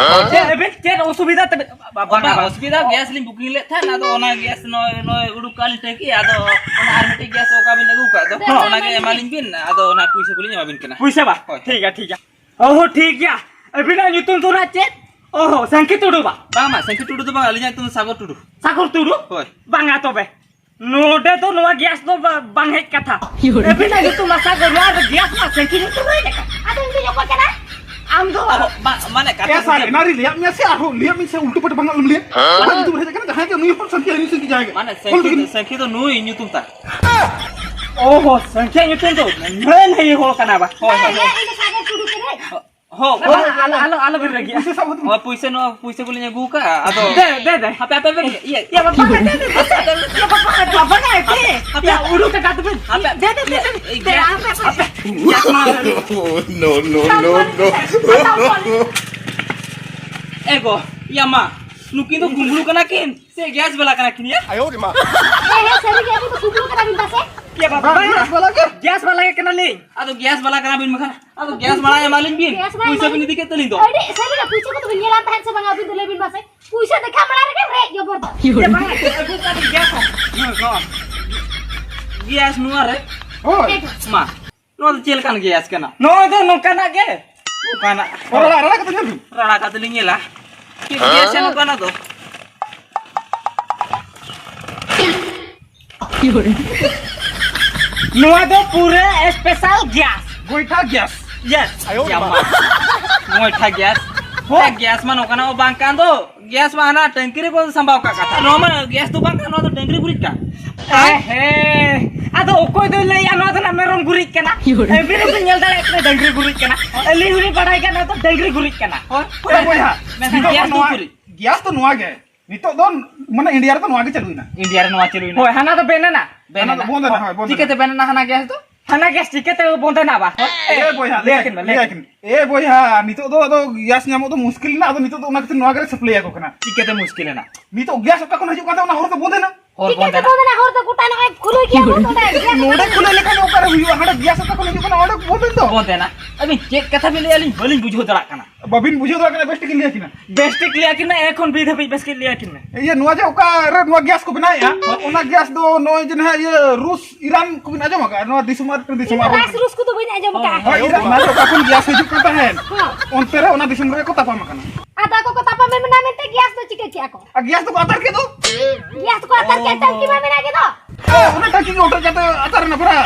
ᱪᱮᱫ ᱟᱵᱮᱱ ᱪᱮᱫ ᱚᱥᱩᱵᱤᱫᱷᱟ ᱛᱟᱵᱮᱱ? ᱵᱟ-, ᱵᱟ-, ᱚᱱᱟ ᱵᱟᱝᱟ᱾ ᱚᱥᱩᱵᱤᱫᱷᱟ, ᱜᱮᱥ ᱞᱤᱧ ᱵᱩᱠᱤᱝ ᱞᱮᱫ ᱛᱟᱦᱮᱸᱫ, ᱟᱫᱚ ᱚᱱᱟ ᱜᱮᱥ ᱱᱚᱜᱼᱚᱭ, ᱱᱚᱜᱼᱚᱭ ᱩᱰᱩᱠ ᱠᱟᱜ ᱞᱤᱧ ᱴᱟᱹᱝᱠᱤ, ᱟᱫᱚ ᱚᱱᱟ ᱟᱨ ᱢᱤᱫᱴᱤᱡ ᱜᱮᱥ ᱚᱠᱟ ᱵᱤᱱ ᱟᱹᱜᱩ ᱠᱟᱜ ᱫᱚ, ᱦᱮᱸ᱾ ᱚᱱᱟ ᱜᱮ ᱮᱢᱟ ᱞᱤᱧ ᱵᱤᱱ, ᱟᱫᱚ ᱚᱱᱟ ᱯᱩᱭᱥᱟᱹ ᱠᱚᱞᱤᱧ ᱮᱢᱟ ᱵᱤᱱ ᱠᱟᱱᱟ᱾ ᱯᱩᱭᱥᱟᱹ ᱵᱟ? ᱦᱳᱭ᱾ ᱴᱷᱤᱠ ᱜᱮᱭᱟ, ᱴᱷᱤᱠ ᱜᱮᱭᱟ᱾ ᱚ ᱦᱚᱸ, ᱴᱷᱤᱠ ᱜᱮᱭᱟ᱾ ᱟᱹᱵᱤᱱᱟᱜ ᱧᱩᱛᱩᱢ ᱫᱚ ᱱᱟᱜ ᱪᱮᱫ? ᱚ ᱦᱚᱸ, ᱥᱟᱹᱝᱠᱷᱤ ᱴᱩᱰᱩ ᱵᱟ? ᱵᱟᱝ, ᱵᱟᱝ, ᱥᱟᱹᱝᱠᱷᱤ ᱴᱩᱰᱩ ᱫᱚ ᱵᱟᱝ, ᱟᱹᱞᱤᱧᱟᱜ ᱧᱩᱛᱩᱢ ᱫᱚ ᱥᱟᱜᱚᱨ ᱴᱩᱰᱩ᱾ ᱥᱟᱜᱚᱨ ᱴᱩᱰᱩ? ᱦᱳᱭ᱾ ᱵᱟᱝᱟ ᱛᱚᱵᱮ᱾ ᱱᱚᱰᱮ ᱫᱚ ᱱᱚᱣᱟ ᱜᱮᱥ ᱫᱚ ᱵᱟ-, ᱵᱟᱝ ᱦᱮᱡ ᱠᱟᱛᱷᱟ᱾ ᱟᱹᱵᱤᱱᱟᱜ ᱧᱩᱛᱩᱢ ᱢᱟ ᱥᱟᱜᱚᱨ, ᱱᱚᱣᱟ ᱨᱮ ᱜᱮᱥ ᱢᱟ ᱥᱟᱹᱝᱠᱷᱤ ᱧᱩᱛᱩᱢ ᱨᱮ ᱦᱮᱡ ᱟᱠᱟᱱ᱾ ᱟᱫᱚ ᱤᱧ ᱫᱚᱧ ᱚᱠᱚᱭ ᱠᱟᱱᱟ? ᱟᱢ ᱫᱚ ᱚ, ᱵᱟ-, ᱢᱟᱱᱮ ᱠᱟᱛᱷᱟ ᱮ ᱥᱟᱨ, ᱫᱚ ᱮᱱᱟᱱ ᱨᱮ ᱞᱟᱹᱭᱟᱫ ᱢᱮᱭᱟ ᱥᱮ, ᱟᱨᱦᱚᱸ ᱞᱟᱹᱭᱟᱫ ᱢᱮᱭᱟ ᱥᱮ, ᱩᱞᱴᱩ ᱯᱟᱞᱴᱟ ᱵᱟᱝ ᱮᱢ ᱞᱟᱹᱭᱟ? ᱦᱮᱸ? ᱚᱠᱟ ᱧᱩᱛᱩᱢ ᱨᱮ ᱦᱮᱡ ᱟᱠᱟᱱᱟ? ᱡᱟᱦᱟᱸᱭ ᱜᱮ ᱱᱩᱭ ᱦᱚᱯᱚᱱ ᱥᱟᱹᱝᱠᱷᱤ, ᱦᱟᱹᱱᱤ ᱥᱟᱹᱝᱠᱷᱤ, ᱡᱟᱦᱟᱸᱭ ᱜᱮ᱾ ᱢᱟᱱᱮ ᱚᱞ ᱥᱟᱹᱝᱠᱷᱤ ᱛᱮᱜᱮ ᱫᱚ, ᱥᱟᱹᱝᱠᱷᱤ ᱫᱚ ᱱᱩᱭ ᱧᱩᱛᱩᱢ ᱛᱟᱭ᱾ ᱚ ᱦᱚᱸ, ᱥᱟᱹᱝᱠᱷᱤ ᱧᱩᱛᱩᱢ ᱫᱚ ᱱᱩᱭ ᱦᱚᱲ ᱠᱟᱱᱟ ᱵᱟ᱾ ᱦᱳᱭ, ᱦᱳᱭ, ᱦᱮᱸ, ᱦᱳᱭ᱾ ᱤᱧ ᱫᱚ ᱥᱟᱜᱚᱨ ᱴᱩᱰᱩ ᱠᱟᱹᱱᱟᱹᱧ᱾ ᱦᱚᱸ᱾ ᱟᱞᱚ, ᱟᱞᱚ, ᱟᱞᱚ, ᱟᱞᱚ ᱵᱤᱱ ᱨᱟᱹᱜᱤᱜᱼᱟ᱾ ᱯᱩᱭᱥᱟᱹ ᱥᱟᱵ ᱦᱚᱫ ᱢᱮ᱾ ᱦᱚᱸ, ᱯᱩᱭᱥᱟᱹ ᱱᱚᱣᱟ ᱯᱩᱭᱥᱟᱹ ᱠᱚᱞᱤᱧ ᱟᱹᱜᱩ ᱠᱟᱜᱼᱟ, ᱟᱫᱚ ᱫᱮ, ᱫᱮ, ᱫᱮ᱾ ᱦᱟᱯᱮ, ᱦᱟᱯᱮ, ᱦᱟᱯᱮ, ᱤᱭᱟᱹ᱾ ᱭᱟ ᱵᱟᱵᱟ, ᱫᱮ, ᱫᱮ, ᱫᱮ᱾ ᱭᱟ ᱵᱟᱵᱟ, ᱫᱮ, ᱵᱟᱵᱟ, ᱫᱮ, ᱫᱮ᱾ ᱦᱟᱯᱮ, ᱭᱟ, ᱦᱟᱯᱮ᱾ ᱩᱰᱩᱠ ᱴᱟᱠᱟ ᱛᱮᱵᱤᱱ᱾ ᱦᱟᱯᱮ᱾ ᱫᱮ, ᱫᱮ, ᱫᱮ, ᱫᱮ᱾ ᱤᱭᱟᱹ, ᱫᱮ, ᱤᱭᱟᱹ᱾ ᱟᱢ ᱦᱟᱯᱮ᱾ ᱦᱟᱯᱮ᱾ ᱭᱟ, ᱱᱚᱣᱟ ᱫᱚ᱾ No, no, no, no᱾ ᱮ ᱜᱚ, ᱭᱟ ᱢᱟ, ᱱᱩᱠᱤᱱ ᱫᱚ ᱠᱩᱢᱵᱽᱲᱩ ᱠᱟᱱᱟ ᱠᱤᱱ ᱥᱮ ᱜᱮᱥ ᱵᱟᱞᱟ ᱠᱟᱱᱟ ᱠᱤᱱ ᱭᱟ? ᱦᱮᱸ, ᱦᱮᱸ, ᱥᱟᱹᱨᱤ ᱜᱮ, ᱟᱹᱵᱤᱱ ᱫᱚ ᱠᱩᱢᱵᱽᱲᱩ ᱠᱟᱱᱟ ᱵᱤᱱ ᱯᱟᱥᱮ? ᱭᱟ ᱵᱟᱵᱟ, ᱵᱟᱝ, ᱜᱮᱥ ᱵᱟᱞᱟ ᱜᱮ᱾ ᱜᱮᱥ ᱵᱟᱞᱟ ᱜᱮ ᱠᱟᱱᱟᱞᱤᱧ᱾ ᱟᱫᱚ ᱜᱮᱥ ᱵᱟᱞᱟ ᱠᱟᱱᱟ ᱵᱤᱱ ᱵᱟᱠᱷᱟᱱ, ᱟᱫᱚ ᱜᱮᱥ ᱢᱟᱲᱟᱝ ᱮᱢᱟᱞᱤᱧ ᱵᱤᱱ᱾ ᱜᱮᱥ ᱢᱟᱲᱟᱝ ᱯᱩᱭᱥᱟᱹ ᱵᱤᱱ ᱮᱢᱟᱞᱤᱧ ᱤᱫᱤ ᱠᱮᱫ ᱛᱟᱹᱞᱤᱧ ᱫᱚ᱾ ᱟᱹᱰᱤ ᱥᱟᱹᱨᱤ ᱜᱮ, ᱯᱩᱭᱥᱟᱹ ᱠᱚᱫᱚ ᱵᱤᱱ ᱧᱮᱞᱟᱱ ᱛᱟᱦᱮᱸᱫ ᱥᱮ ᱵᱟᱝᱟ? ᱟᱹᱵᱤᱱ ᱫᱚ ᱞᱟᱹᱭ ᱵᱤᱱ ᱢᱟᱥᱮ᱾ ᱯᱩᱭᱥᱟᱹ ᱫᱮᱠᱷᱟ ᱢᱟᱲᱟᱝ ᱨᱮᱜᱮ ᱨᱮᱡ ᱡᱚᱵᱚᱨ ᱫᱚ᱾ ᱭᱟ ᱵᱟᱝᱟ, ᱟᱹᱜᱩ ᱠᱟᱜ ᱞᱤᱧ ᱜᱮᱥ ᱦᱚᱸ᱾ ᱦᱩᱸ, ᱦᱚᱸ᱾ ᱜᱮᱥ ᱱᱚᱣᱟ ᱨᱮ᱾ ᱦᱳᱭ᱾ ᱢᱟ, ᱱᱚᱣᱟ ᱫᱚ ᱪᱮᱫ ᱞᱮᱠᱟᱱ ᱜᱮᱥ ᱠᱟᱱᱟ? ᱱᱚᱣᱟ ᱫᱚ ᱱᱚᱝᱠᱟᱱᱟᱜ ᱜᱮ᱾ ᱱᱚᱝᱠᱟᱱᱟᱜ᱾ ᱨᱟᱲᱟ, ᱨᱟᱲᱟ ᱠᱟᱛᱮ ᱧᱮᱞ ᱵᱤᱱ᱾ ᱨᱟᱲᱟ ᱠᱟᱛᱮ ᱞᱤᱧ ᱧᱮᱞᱟ᱾ ᱪᱮᱫ ᱜᱮᱥ ᱱᱚᱝᱠᱟᱱᱟᱜ ᱫᱚ? ᱱᱚᱣᱟ ᱫᱚ ᱯᱩᱨᱟᱹ special gas᱾ ᱜᱚᱭᱴᱷᱟ ᱜᱮᱥ᱾ Yes᱾ ᱟᱭᱳ ᱨᱮ ᱢᱟ᱾ ᱜᱚᱭᱴᱷᱟ ᱜᱮᱥ᱾ ᱦᱳᱭ᱾ ᱜᱮᱥ ᱢᱟ ᱱᱚᱝᱠᱟᱱᱟᱜ ᱵᱟᱝ ᱠᱟᱱ ᱫᱚ᱾ ᱜᱮᱥ ᱢᱟ ᱦᱟᱱᱟ ᱴᱟᱝᱠᱤ ᱨᱮ ᱵᱚᱱ ᱥᱟᱢᱵᱟᱣ ᱠᱟᱜ ᱠᱟᱛᱷᱟ᱾ ᱱᱚᱣᱟ ᱢᱟ ᱜᱮᱥ ᱫᱚ ᱵᱟᱝ ᱠᱟᱱᱟ, ᱱᱚᱣᱟ ᱫᱚ ᱰᱟᱹᱝᱨᱤ ᱜᱩᱨᱤᱡ ᱠᱟᱱ᱾ ᱮ ᱦᱮᱸ᱾ ᱟᱫᱚ ᱚᱠᱚᱭ ᱫᱚᱭ ᱞᱟᱹᱭᱟ ᱱᱚᱣᱟ ᱫᱚ ᱱᱟᱜ ᱢᱮᱨᱚᱢ ᱜᱩᱨᱤᱡ ᱠᱟᱱᱟ? ᱟᱹᱵᱤᱱ ᱦᱚᱸᱵᱤᱱ ᱧᱮᱞ ᱫᱟᱲᱮᱭᱟᱜ ᱠᱟᱱᱟ ᱰᱟᱹᱝᱨᱤ ᱜᱩᱨᱤᱡ ᱠᱟᱱᱟ᱾ ᱟᱹᱞᱤᱧ ᱦᱚᱸᱞᱤᱧ ᱵᱟᱲᱟᱭ ᱠᱟᱱᱟ ᱱᱚᱣᱟ ᱫᱚ ᱰᱟᱹᱝᱨᱤ ᱜᱩᱨᱤᱡ ᱠᱟᱱᱟ᱾ ᱦᱳᱭ᱾ ᱮ ᱵᱚᱭᱦᱟ, ᱢᱮᱱᱠᱷᱟᱱ ᱱᱤᱛᱚᱜ ᱫᱚ ᱜᱮᱥ ᱫᱚ ᱱᱚᱣᱟ ᱜᱩᱨᱤᱡ᱾ ᱜᱮᱥ ᱫᱚ ᱱᱚᱣᱟ ᱜᱮ᱾ ᱱᱤᱛᱚᱜ ᱫᱚ ᱢᱟᱱᱮ ᱤᱱᱰᱤᱭᱟ ᱨᱮᱫᱚ ᱱᱚᱣᱟ ᱜᱮ ᱪᱟᱹᱞᱩᱭᱮᱱᱟ᱾ ᱤᱱᱰᱤᱭᱟ ᱨᱮ ᱱᱚᱣᱟ ᱪᱟᱹᱞᱩᱭᱮᱱᱟ᱾ ᱦᱳᱭ, ᱦᱟᱱᱟ ᱫᱚ ᱵᱮᱱ ᱮᱱᱟ᱾ ᱵᱮᱱ ᱦᱟᱱᱟ ᱫᱚ ᱮᱱᱟ᱾ ᱵᱚᱱᱫ ᱮᱱᱟ, ᱦᱳᱭ, ᱵᱚᱱᱫ ᱮᱱᱟ᱾ ᱪᱤᱠᱟᱹᱛᱮ ᱵᱮᱱ ᱮᱱᱟ ᱦᱟᱱᱟ ᱜᱮᱥ ᱫᱚ? ᱦᱟᱱᱟ ᱜᱮᱥ ᱪᱤᱠᱟᱹᱛᱮ ᱵᱚᱱᱫ ᱮᱱᱟ ᱵᱟ? ᱮ ᱵᱚᱭᱦᱟ, ᱞᱟᱹᱭ ᱞᱟᱹᱭ ᱟᱹᱠᱤᱱ ᱢᱮ, ᱞᱟᱹᱭ ᱞᱟᱹᱭ ᱟᱹᱠᱤᱱ᱾ ᱟᱹᱠᱤᱱ᱾ ᱮ ᱵᱚᱭᱦᱟ, ᱱᱤᱛᱚᱜ ᱫᱚ ᱟᱫᱚ ᱜᱮᱥ ᱧᱟᱢᱚᱜ ᱫᱚ ᱢᱩᱥᱠᱤᱞ ᱮᱱᱟ, ᱟᱫᱚ ᱱᱤᱛᱚᱜ ᱫᱚ ᱚᱱᱟ ᱠᱷᱟᱹᱛᱤᱨ ᱱᱚᱣᱟ ᱜᱮᱞᱮ ᱥᱟᱯᱞᱟᱭ ᱟᱠᱚ ᱠᱟᱱᱟ᱾ ᱪᱤᱠᱟᱹᱛᱮ ᱢᱩᱥᱠᱤᱞ ᱮᱱᱟ? ᱱᱤᱛᱚᱜ ᱜᱮᱥ ᱚᱠᱟ ᱠᱷᱚᱱ ᱦᱤᱡᱩᱜ ᱠᱟᱱ ᱛᱟᱦᱮᱸ, ᱚᱱᱟ ᱦᱚᱨ ᱫᱚ ᱵᱚᱱᱫ ᱮᱱᱟ᱾ ᱦᱚᱨ ᱪᱤᱠᱟᱹ ᱵᱚᱱᱫ ᱛᱮ ᱮᱱᱟ᱾ ᱵᱚᱱᱫ ᱮᱱᱟ? ᱦᱚᱨ ᱫᱚ ᱜᱚᱴᱟ ᱱᱚᱜᱼᱚᱭ ᱠᱷᱩᱞᱟᱹᱣ ᱜᱮᱭᱟ ᱵᱚᱱ ᱱᱚᱰᱮ᱾ ᱱᱚᱰᱮ ᱠᱷᱩᱞᱟᱹᱣ ᱞᱮᱠᱷᱟᱱ ᱚᱠᱟᱨᱮ ᱦᱩᱭᱩᱜᱼᱟ? ᱦᱟᱸᱰᱮ ᱜᱮᱥ ᱚᱠᱟ ᱠᱷᱚᱱ ᱦᱤᱡᱩᱜ ᱠᱟᱱᱟ? ᱚᱸᱰᱮ ᱵᱚᱱᱫ ᱮᱱ ᱫᱚ᱾ ᱵᱚᱱᱫ ᱮᱱᱟ᱾ ᱟᱹᱵᱤᱱ ᱪᱮᱫ ᱠᱟᱛᱷᱟ ᱵᱤᱱ ᱞᱟᱹᱭᱟ? ᱟᱹᱞᱤᱧ ᱵᱟᱹᱞᱤᱧ ᱵᱩᱡᱷᱟᱹᱣ ᱫᱟᱲᱮᱭᱟᱜ ᱠᱟᱱᱟ᱾ ᱵᱟᱹᱵᱤᱱ ᱵᱩᱡᱷᱟᱹᱣ ᱫᱟᱲᱮᱭᱟᱜ ᱠᱟᱱᱟ, ᱵᱮᱥ ᱴᱷᱤᱠ ᱞᱟᱹᱭ ᱟᱹᱠᱤᱱᱟ᱾ ᱵᱮᱥ ᱴᱷᱤᱠ ᱞᱟᱹᱭ ᱟᱹᱠᱤᱱ ᱢᱮ, ᱮᱠᱷᱚᱱ ᱵᱤᱫ ᱦᱟᱹᱵᱤᱡ ᱵᱮᱥ ᱴᱷᱤᱠ ᱞᱟᱹᱭ ᱟᱹᱠᱤᱱ ᱢᱮ᱾ ᱤᱭᱟᱹ, ᱱᱚᱣᱟ ᱡᱮ ᱚᱠᱟᱨᱮ ᱱᱚᱣᱟ ᱜᱮᱥ ᱠᱚ ᱵᱮᱱᱟᱣᱮᱫᱼᱟ, ᱦᱳᱭ᱾ ᱚᱱᱟ ᱜᱮᱥ ᱫᱚ ᱱᱚᱜᱼᱚᱭ ᱡᱮ ᱱᱟᱦᱟᱜ ᱤᱭᱟᱹ ᱨᱩᱥ ᱤᱨᱟᱱ ᱠᱚᱵᱤᱱ ᱟᱸᱡᱚᱢ ᱟᱠᱟᱫᱼᱟ? ᱱᱚᱣᱟ ᱫᱤᱥᱚᱢ ᱟᱨ ᱢᱤᱫᱴᱮᱱ ᱫᱤᱥᱚᱢ ᱤᱧ ᱫᱚ ᱟᱨ ᱨᱟᱥ ᱨᱩᱥ ᱠᱚᱫᱚ ᱵᱟᱹᱧ ᱟᱸᱡᱚᱢ ᱟᱠᱟᱫᱼᱟ᱾ ᱦᱳᱭ, ᱤᱨᱟᱱ ᱚᱱᱟ ᱫᱚ ᱚᱠᱟ ᱠᱷᱚᱱ ᱜᱮᱥ ᱦᱤᱡᱩᱜ ᱠᱟᱱ ᱛᱟᱦᱮᱸᱫ, ᱦᱚᱸ᱾ ᱚᱱᱛᱮ ᱨᱮ ᱚᱱᱟ ᱫᱤᱥᱚᱢ ᱨᱮᱜᱮ ᱠᱚ ᱛᱟᱯᱟᱢ ᱟᱠᱟᱱᱟ᱾ ᱟᱫᱚ ᱟᱠᱚ ᱠᱚ ᱛᱟᱯᱟᱢ ᱮᱱᱟ ᱢᱮᱱᱛᱮ ᱜᱮᱥ ᱫᱚ ᱪᱤᱠᱟᱹ ᱠᱮᱜᱼᱟ ᱠᱚ? ᱟᱨ ᱜᱮᱥ ᱫᱚᱠᱚ ᱟᱛᱟᱨ ᱠᱮᱫ ᱫᱚ᱾ ᱜᱮᱥ ᱫᱚᱠᱚ ᱟᱛᱟᱨ ᱠᱮᱫ, ᱴᱟᱝᱠᱤ ᱢᱟ ᱢᱮᱱᱟᱜ ᱜᱮ ᱫᱚ᱾ ᱚ, ᱚᱱᱟ ᱴᱟᱝᱠᱤ ᱜᱮ ᱚᱴᱮᱡ ᱠᱟᱛᱮ ᱟᱛᱟᱨ ᱮᱱᱟ ᱯᱩᱨᱟ᱾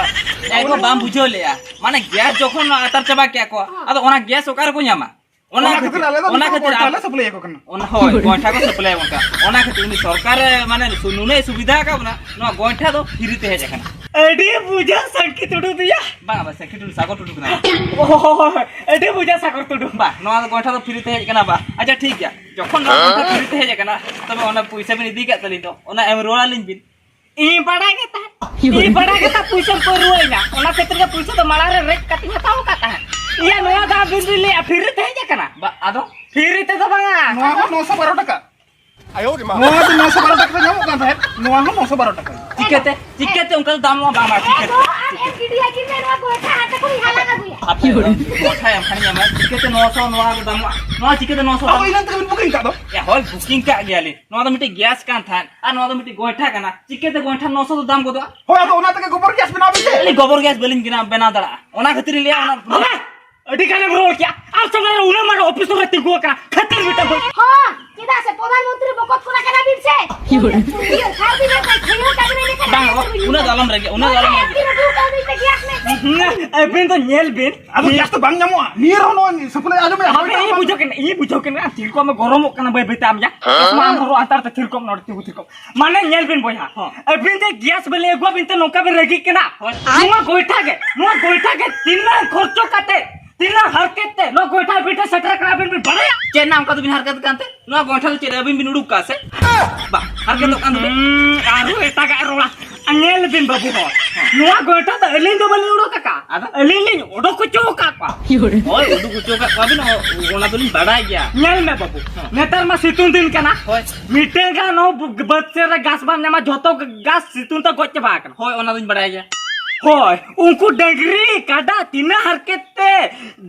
ᱮ ᱠᱚ ᱵᱟᱢ ᱵᱩᱡᱷᱟᱹᱣ ᱞᱮᱜᱼᱟ, ᱢᱟᱱᱮ ᱜᱮᱥ ᱡᱚᱠᱷᱚᱱ ᱟᱛᱟᱨ ᱪᱟᱵᱟ ᱠᱮᱜᱼᱟ ᱠᱚ, ᱦᱚᱸ᱾ ᱟᱫᱚ ᱚᱱᱟ ᱜᱮᱥ ᱚᱠᱟ ᱨᱮᱠᱚ ᱧᱟᱢᱟ? ᱚᱱᱟ ᱚᱱᱟ ᱠᱷᱟᱹᱛᱤᱨ ᱠᱷᱟᱹᱛᱤᱨ, ᱟᱞᱮ ᱫᱚ ᱚᱱᱟ ᱱᱤᱛᱚᱜ ᱠᱷᱟᱹᱛᱤᱨ ᱜᱚᱭᱴᱷᱟ ᱟᱢ ᱞᱮ ᱥᱟᱯᱞᱟᱭ ᱟᱠᱚ ᱠᱟᱱᱟ᱾ ᱚᱱᱟ, ᱦᱳᱭ, ᱜᱚᱭᱴᱷᱟ ᱠᱚ ᱥᱟᱯᱞᱟᱭ ᱟᱵᱚᱱ ᱠᱟᱱᱟ᱾ ᱚᱱᱟ ᱠᱷᱟᱹᱛᱤᱨ ᱩᱱᱤ ᱥᱚᱨᱠᱟᱨ ᱮ, ᱢᱟᱱᱮ, ᱥᱩ-, ᱱᱩᱱᱟᱹᱜ ᱥᱩᱵᱤᱫᱷᱟ ᱟᱠᱟᱫ ᱵᱚᱱᱟ, ᱱᱚᱣᱟ ᱜᱚᱭᱴᱷᱟ ᱫᱚ ᱯᱷᱨᱤ ᱛᱮ ᱦᱮᱡ ᱟᱠᱟᱱᱟ᱾ ᱟᱹᱰᱤ ᱵᱩᱡᱷᱟᱹᱣ ᱥᱟᱹᱝᱠᱷᱤ ᱴᱩᱰᱩ ᱫᱚᱭᱟ᱾ ᱵᱟᱝ, ᱵᱟᱝ, ᱥᱟᱹᱝᱠᱷᱤ ᱴᱩᱰᱩ, ᱥᱟᱜᱚᱨ ᱴᱩᱰᱩ ᱠᱟᱱᱟ᱾ ᱚ, ᱟᱹᱰᱤ ᱵᱩᱡᱷᱟᱹᱣ ᱥᱟᱜᱚᱨ ᱴᱩᱰᱩ᱾ ᱵᱟᱝ, ᱱᱚᱣᱟ ᱫᱚ ᱜᱚᱭᱴᱷᱟ ᱫᱚ ᱯᱷᱨᱤ ᱛᱮ ᱦᱮᱡ ᱟᱠᱟᱱᱟ᱾ ᱵᱟᱝ, ᱟᱪᱪᱷᱟ, ᱴᱷᱤᱠ ᱜᱮᱭᱟ, ᱡᱚᱠᱷᱚᱱ ᱱᱚᱣᱟ ᱜᱚᱭᱴᱷᱟ ᱯᱷᱨᱤ ᱛᱮ ᱦᱮᱡ ᱟᱠᱟᱱᱟ, ᱛᱚᱵᱮ ᱚᱱᱟ ᱯᱚᱭᱥᱟ ᱵᱤᱱ ᱤᱫᱤ ᱠᱟᱜ ᱛᱟᱹᱞᱤᱧ ᱫᱚ, ᱚᱱᱟ ᱮᱢ ᱨᱩᱣᱟᱹᱲ ᱟᱹᱞᱤᱧ ᱵᱤᱱ᱾ ᱤᱧ ᱵᱟᱲᱟᱭ ᱜᱮ ᱛᱟᱦᱮᱸᱫ᱾ ᱤᱧ ᱵᱟᱲᱟᱭ ᱜᱮ ᱛᱟᱦᱮᱸᱫ ᱯᱩᱭᱥᱟᱹ ᱠᱚ ᱨᱩᱣᱟᱹᱲ ᱤᱧᱟ᱾ ᱚᱱᱟ ᱠᱷᱟᱹᱛᱤᱨ ᱜᱮ ᱯᱩᱭᱥᱟᱹ ᱫᱚ ᱢᱟᱲᱟᱝ ᱨᱮ ᱨᱮᱡ ᱠᱟᱛᱮᱧ ᱦᱟᱛᱟᱣ ᱟᱠᱟᱫ ᱛᱟᱦᱮᱸᱫ᱾ ᱤᱭᱟᱹ, ᱱᱚᱣᱟ ᱫᱚ ᱟᱹᱵᱤᱱ ᱵᱤᱱ ᱞᱟᱹᱭᱟ ᱯᱷᱤᱨᱤ ᱛᱮ ᱦᱮᱡ ᱟᱠᱟᱱᱟ? ᱵᱟ, ᱟᱫᱚ? ᱯᱷᱤᱨᱤ ᱛᱮᱫᱚ ᱵᱟᱝᱟ᱾ ᱱᱚᱣᱟ ᱦᱚᱸ ᱱᱚᱥᱚ ᱵᱟᱨᱚ ᱴᱟᱠᱟ᱾ ᱱᱚᱣᱟ ᱫᱚ ᱱᱚᱥᱚ ᱵᱟᱨᱚ ᱴᱟᱠᱟ ᱛᱮ ᱧᱟᱢᱚᱜ ᱠᱟᱱ ᱛᱟᱦᱮᱸᱫ, ᱱᱚᱣᱟ ᱦᱚᱸ ᱱᱚᱥᱚ ᱵᱟᱨᱚ ᱴᱟᱠᱟ᱾ ᱪᱤᱠᱟᱹᱛᱮ? ᱪᱤᱠᱟᱹᱛᱮ ᱚᱱᱠᱟ ᱫᱚ ᱫᱟᱢᱚᱜᱼᱟ? ᱵᱟᱝ, ᱵᱟᱝ, ᱪᱤᱠᱟᱹᱛᱮ? ᱟᱫᱚ ᱟᱨ ᱮᱢ ᱜᱤᱰᱤᱭᱟ ᱠᱤᱱ ᱢᱮ ᱱᱚᱣᱟ ᱜᱚᱭᱴᱷᱟ, ᱦᱟᱛᱮ ᱠᱷᱚᱱᱤᱧ ᱦᱟᱞᱟᱝ ᱟᱹᱜᱩᱭᱟ᱾ ᱟᱯᱮ ᱜᱚᱭᱴᱷᱟ ᱮᱢ ᱠᱷᱟᱱᱤᱧ ᱮᱢᱟ, ᱪᱤᱠᱟᱹᱛᱮ ᱱᱚᱥᱚ ᱱᱚᱣᱟ ᱫᱚ ᱫᱟᱢᱚᱜᱼᱟ? ᱱᱚᱣᱟ ᱪᱤᱠᱟᱹᱛᱮ ᱱᱚᱥᱚ ᱟᱫᱚ ᱫᱟᱢᱚᱜᱼᱟ? ᱤᱱᱟᱹ ᱛᱮᱜᱮ ᱵᱤᱱ ᱵᱩᱠᱤᱝ ᱠᱟᱜ ᱫᱚ᱾ ᱮ, ᱦᱳᱭ, ᱵᱩᱠᱤᱝ ᱠᱟᱜ ᱜᱮᱭᱟᱞᱤᱧ᱾ ᱱᱚᱣᱟ ᱫᱚ ᱢᱤᱫᱴᱤᱡ ᱜᱮᱥ ᱠᱟᱱ ᱛᱟᱦᱮᱸᱫ ᱟᱨ ᱱᱚᱣᱟ ᱫᱚ ᱢᱤᱫᱴᱤᱡ ᱜᱚᱭᱴᱷᱟ ᱠᱟᱱᱟ, ᱪᱤᱠᱟᱹᱛᱮ ᱜᱚᱭᱴᱷᱟ ᱱᱚᱥᱚ ᱫᱚ ᱫᱟᱢ ᱜᱚᱫᱚᱜᱼᱟ? ᱦᱳᱭ, ᱟᱫᱚ ᱚᱱᱟ ᱛᱮᱜᱮ ᱜᱳᱵᱚᱨ ᱜᱮᱥ ᱵᱮᱱᱟᱣ ᱵᱤᱱ ᱥᱮ᱾ ᱟᱹᱞᱤᱧ ᱜᱚᱵᱚᱨ ᱜᱮᱥ ᱵᱟᱹᱞᱤᱧ ᱵᱮᱱᱟᱣ, ᱵᱮᱱᱟᱣ ᱫᱟᱲᱮᱭᱟᱜᱼᱟ᱾ ᱚᱱᱟ ᱵᱟᱵᱟ, ᱟᱹᱰᱤ ᱜᱟᱱᱮᱢ ᱨᱚᱲ ᱠᱮᱜᱼᱟ᱾ ᱟᱢ ᱥᱟᱢᱟᱝ ᱨᱮ ᱩᱱᱟᱹᱜ ᱢᱟᱨᱟᱝ ᱚᱯᱷᱤᱥᱟᱨ ᱮ ᱛᱤᱸᱜᱩ ᱟᱠᱟᱱᱟ, ᱠᱷᱟᱹᱛᱤᱨ ᱢᱤᱫᱴᱟᱝ ᱦᱩᱭ᱾ ᱦᱚᱸ, ᱪᱮᱫᱟᱜ ᱥᱮ ᱯᱨᱚᱫᱷᱟᱱ ᱢᱚᱱᱛᱨᱤ ᱵᱚᱠᱚᱛ ᱠᱚᱲᱟ ᱠᱟᱱᱟ ᱵᱤᱱ ᱥᱮ? ᱤᱭᱟᱹ, ᱥᱟᱨ ᱵᱤᱱ ᱮᱢ ᱠᱷᱟᱡ ᱠᱷᱟᱹᱭᱟᱹ ᱠᱟᱹᱢᱤ ᱨᱮ ᱞᱮᱠᱷᱟᱱ ᱵᱟᱝ, ᱟᱹᱰᱤ ᱩᱱᱟᱹᱜ ᱫᱚ ᱟᱞᱚᱢ ᱨᱮᱜᱮ, ᱩᱱᱟᱹᱜ ᱫᱚ ᱟᱞᱚᱢ ᱨᱮᱜᱮ᱾ ᱟᱹᱵᱤᱱ ᱟᱹᱰᱤ ᱠᱟᱹᱢᱤ ᱛᱮ ᱜᱮᱥ ᱢᱮ᱾ ᱦᱩᱸ, ᱟᱹᱵᱤᱱ ᱫᱚ ᱧᱮᱞ ᱵᱤᱱ᱾ ᱟᱫᱚ ᱜᱮᱥ ᱫᱚ ᱵᱟᱝ ᱧᱟᱢᱚᱜᱼᱟ᱾ ᱱᱤᱭᱟᱹ ᱨᱮᱦᱚᱸ ᱱᱚᱜᱼᱚᱭ ᱥᱟᱯᱞᱟᱭ ᱟᱸᱡᱚᱢᱮᱫᱼᱟ, ᱦᱟᱯᱮ, ᱦᱟᱯᱮ, ᱤᱧ ᱦᱟᱯᱮ᱾ ᱵᱩᱡᱷᱟᱹᱣ ᱠᱮᱫ ᱢᱮ, ᱤᱧ ᱵᱩᱡᱷᱟᱹᱣ ᱠᱮᱫ ᱢᱮ, ᱛᱤᱨᱠᱚᱢ ᱮ ᱜᱚᱨᱚᱢᱚᱜ ᱠᱟᱱᱟ ᱵᱟᱹᱭ ᱵᱟᱹᱭ ᱛᱮ ᱟᱢ ᱭᱟ᱾ ᱦᱮᱸ? ᱪᱚᱥᱢᱟ ᱟᱢ ᱦᱚᱨᱚᱜ ᱦᱟᱛᱟᱲ ᱛᱮ ᱛᱤᱨᱠᱚᱢ ᱱᱚᱰᱮ ᱛᱤᱸᱜᱩ ᱛᱤᱨᱠᱚᱢ᱾ ᱢᱟᱱᱮ ᱧᱮᱞ ᱵᱤᱱ ᱵᱚᱭᱦᱟ, ᱦᱚᱸ᱾ ᱟᱹᱵᱤᱱ ᱛᱮ ᱜᱮᱥ ᱵᱟᱞᱮ ᱟᱹᱜᱩᱣᱟᱵᱤᱱ ᱛᱮ ᱱᱚᱝᱠᱟ ᱵᱤᱱ ᱨᱟᱹᱜᱤᱜ ᱠᱟᱱᱟ? ᱦᱳᱭ᱾ ᱱᱚᱣᱟ ᱜᱚᱭᱴᱷᱟ ᱜᱮ, ᱱᱚᱣᱟ ᱜᱚᱭᱴᱷᱟ ᱜᱮ ᱛᱤᱱᱟᱹᱜ ᱠᱷᱚᱨᱪᱚ ᱠᱟᱛᱮ, ᱛᱤᱱᱟᱹᱜ ᱦᱟᱨᱠᱮᱛ ᱛᱮ ᱱᱚᱣᱟ ᱜᱚᱭᱴᱷᱟ ᱟᱹᱵᱤᱱ ᱴᱷᱮᱱ ᱥᱮᱴᱮᱨ ᱠᱟᱱᱟ ᱟᱹᱵᱤᱱ ᱵᱤᱱ ᱵᱟᱲᱟᱭᱟ? ᱪᱮᱫ ᱨᱮᱱᱟᱜ ᱚᱱᱠᱟ ᱫᱚᱵᱤᱱ ᱦᱟᱨᱠᱮᱛ ᱠᱟᱱ ᱛᱮ? ᱱᱚᱣᱟ ᱜᱚᱭᱴᱷᱟ ᱫᱚ ᱪᱮᱫ ᱟᱹᱵᱤᱱ ᱵᱤᱱ ᱩᱰᱩᱠ ᱠᱟᱜᱼᱟ ᱥᱮ? ᱵᱟ, ᱦᱟᱨᱠᱮᱛᱚᱜ ᱠᱟᱱ ᱫᱚᱵᱤᱱ᱾ ᱦᱩᱸ, ᱟᱨᱦᱚᱸ ᱮᱴᱟᱜᱟᱜ ᱮ ᱨᱚᱲᱟ᱾ ᱧᱮᱞ ᱵᱤᱱ ᱵᱟᱹᱵᱩ ᱦᱚᱲ, ᱱᱚᱣᱟ ᱜᱚᱭᱴᱷᱟ ᱫᱚ ᱟᱹᱞᱤᱧ ᱫᱚ ᱵᱟᱹᱞᱤᱧ ᱩᱰᱩᱠ ᱟᱠᱟᱫ᱾ ᱟᱫᱚ? ᱟᱹᱞᱤᱧ ᱞᱤᱧ ᱩᱰᱩᱠ ᱦᱚᱪᱚ ᱟᱠᱟᱫ ᱠᱚᱣᱟ᱾ ᱦᱳᱭ, ᱩᱰᱩᱠ ᱦᱚᱪᱚ ᱟᱠᱟᱫ ᱠᱚᱣᱟ ᱵᱤᱱ, ᱚ-, ᱚᱱᱟ ᱫᱚᱞᱤᱧ ᱵᱟᱰᱟᱭ ᱜᱮᱭᱟ᱾ ᱧᱮᱞ ᱢᱮ ᱵᱟᱹᱵᱩ, ᱦᱮᱸ᱾ ᱱᱮᱛᱟᱨ ᱢᱟ ᱥᱤᱛᱩᱝ ᱫᱤᱱ ᱠᱟᱱᱟ᱾ ᱦᱳᱭ᱾ ᱢᱤᱫᱴᱟᱝ ᱜᱟᱱ ᱦᱚᱸ ᱵᱟᱹᱫᱽ ᱥᱮᱫ ᱨᱮ ᱜᱷᱟᱥ ᱵᱟᱢ ᱧᱟᱢᱟ, ᱡᱷᱚᱛᱚ ᱜᱷᱟᱥ ᱥᱤᱛᱩᱝ ᱛᱮ ᱜᱚᱡ ᱪᱟᱵᱟ ᱟᱠᱟᱱᱟ᱾ ᱦᱳᱭ, ᱚᱱᱟ ᱫᱚᱧ ᱵᱟᱰᱟᱭ ᱜᱮᱭᱟ᱾ ᱦᱳᱭ, ᱩᱱᱠᱩ ᱰᱟᱹᱝᱨᱤ, ᱠᱟᱰᱟ ᱛᱤᱱᱟᱹᱜ ᱦᱟᱨᱠᱮᱛ ᱛᱮ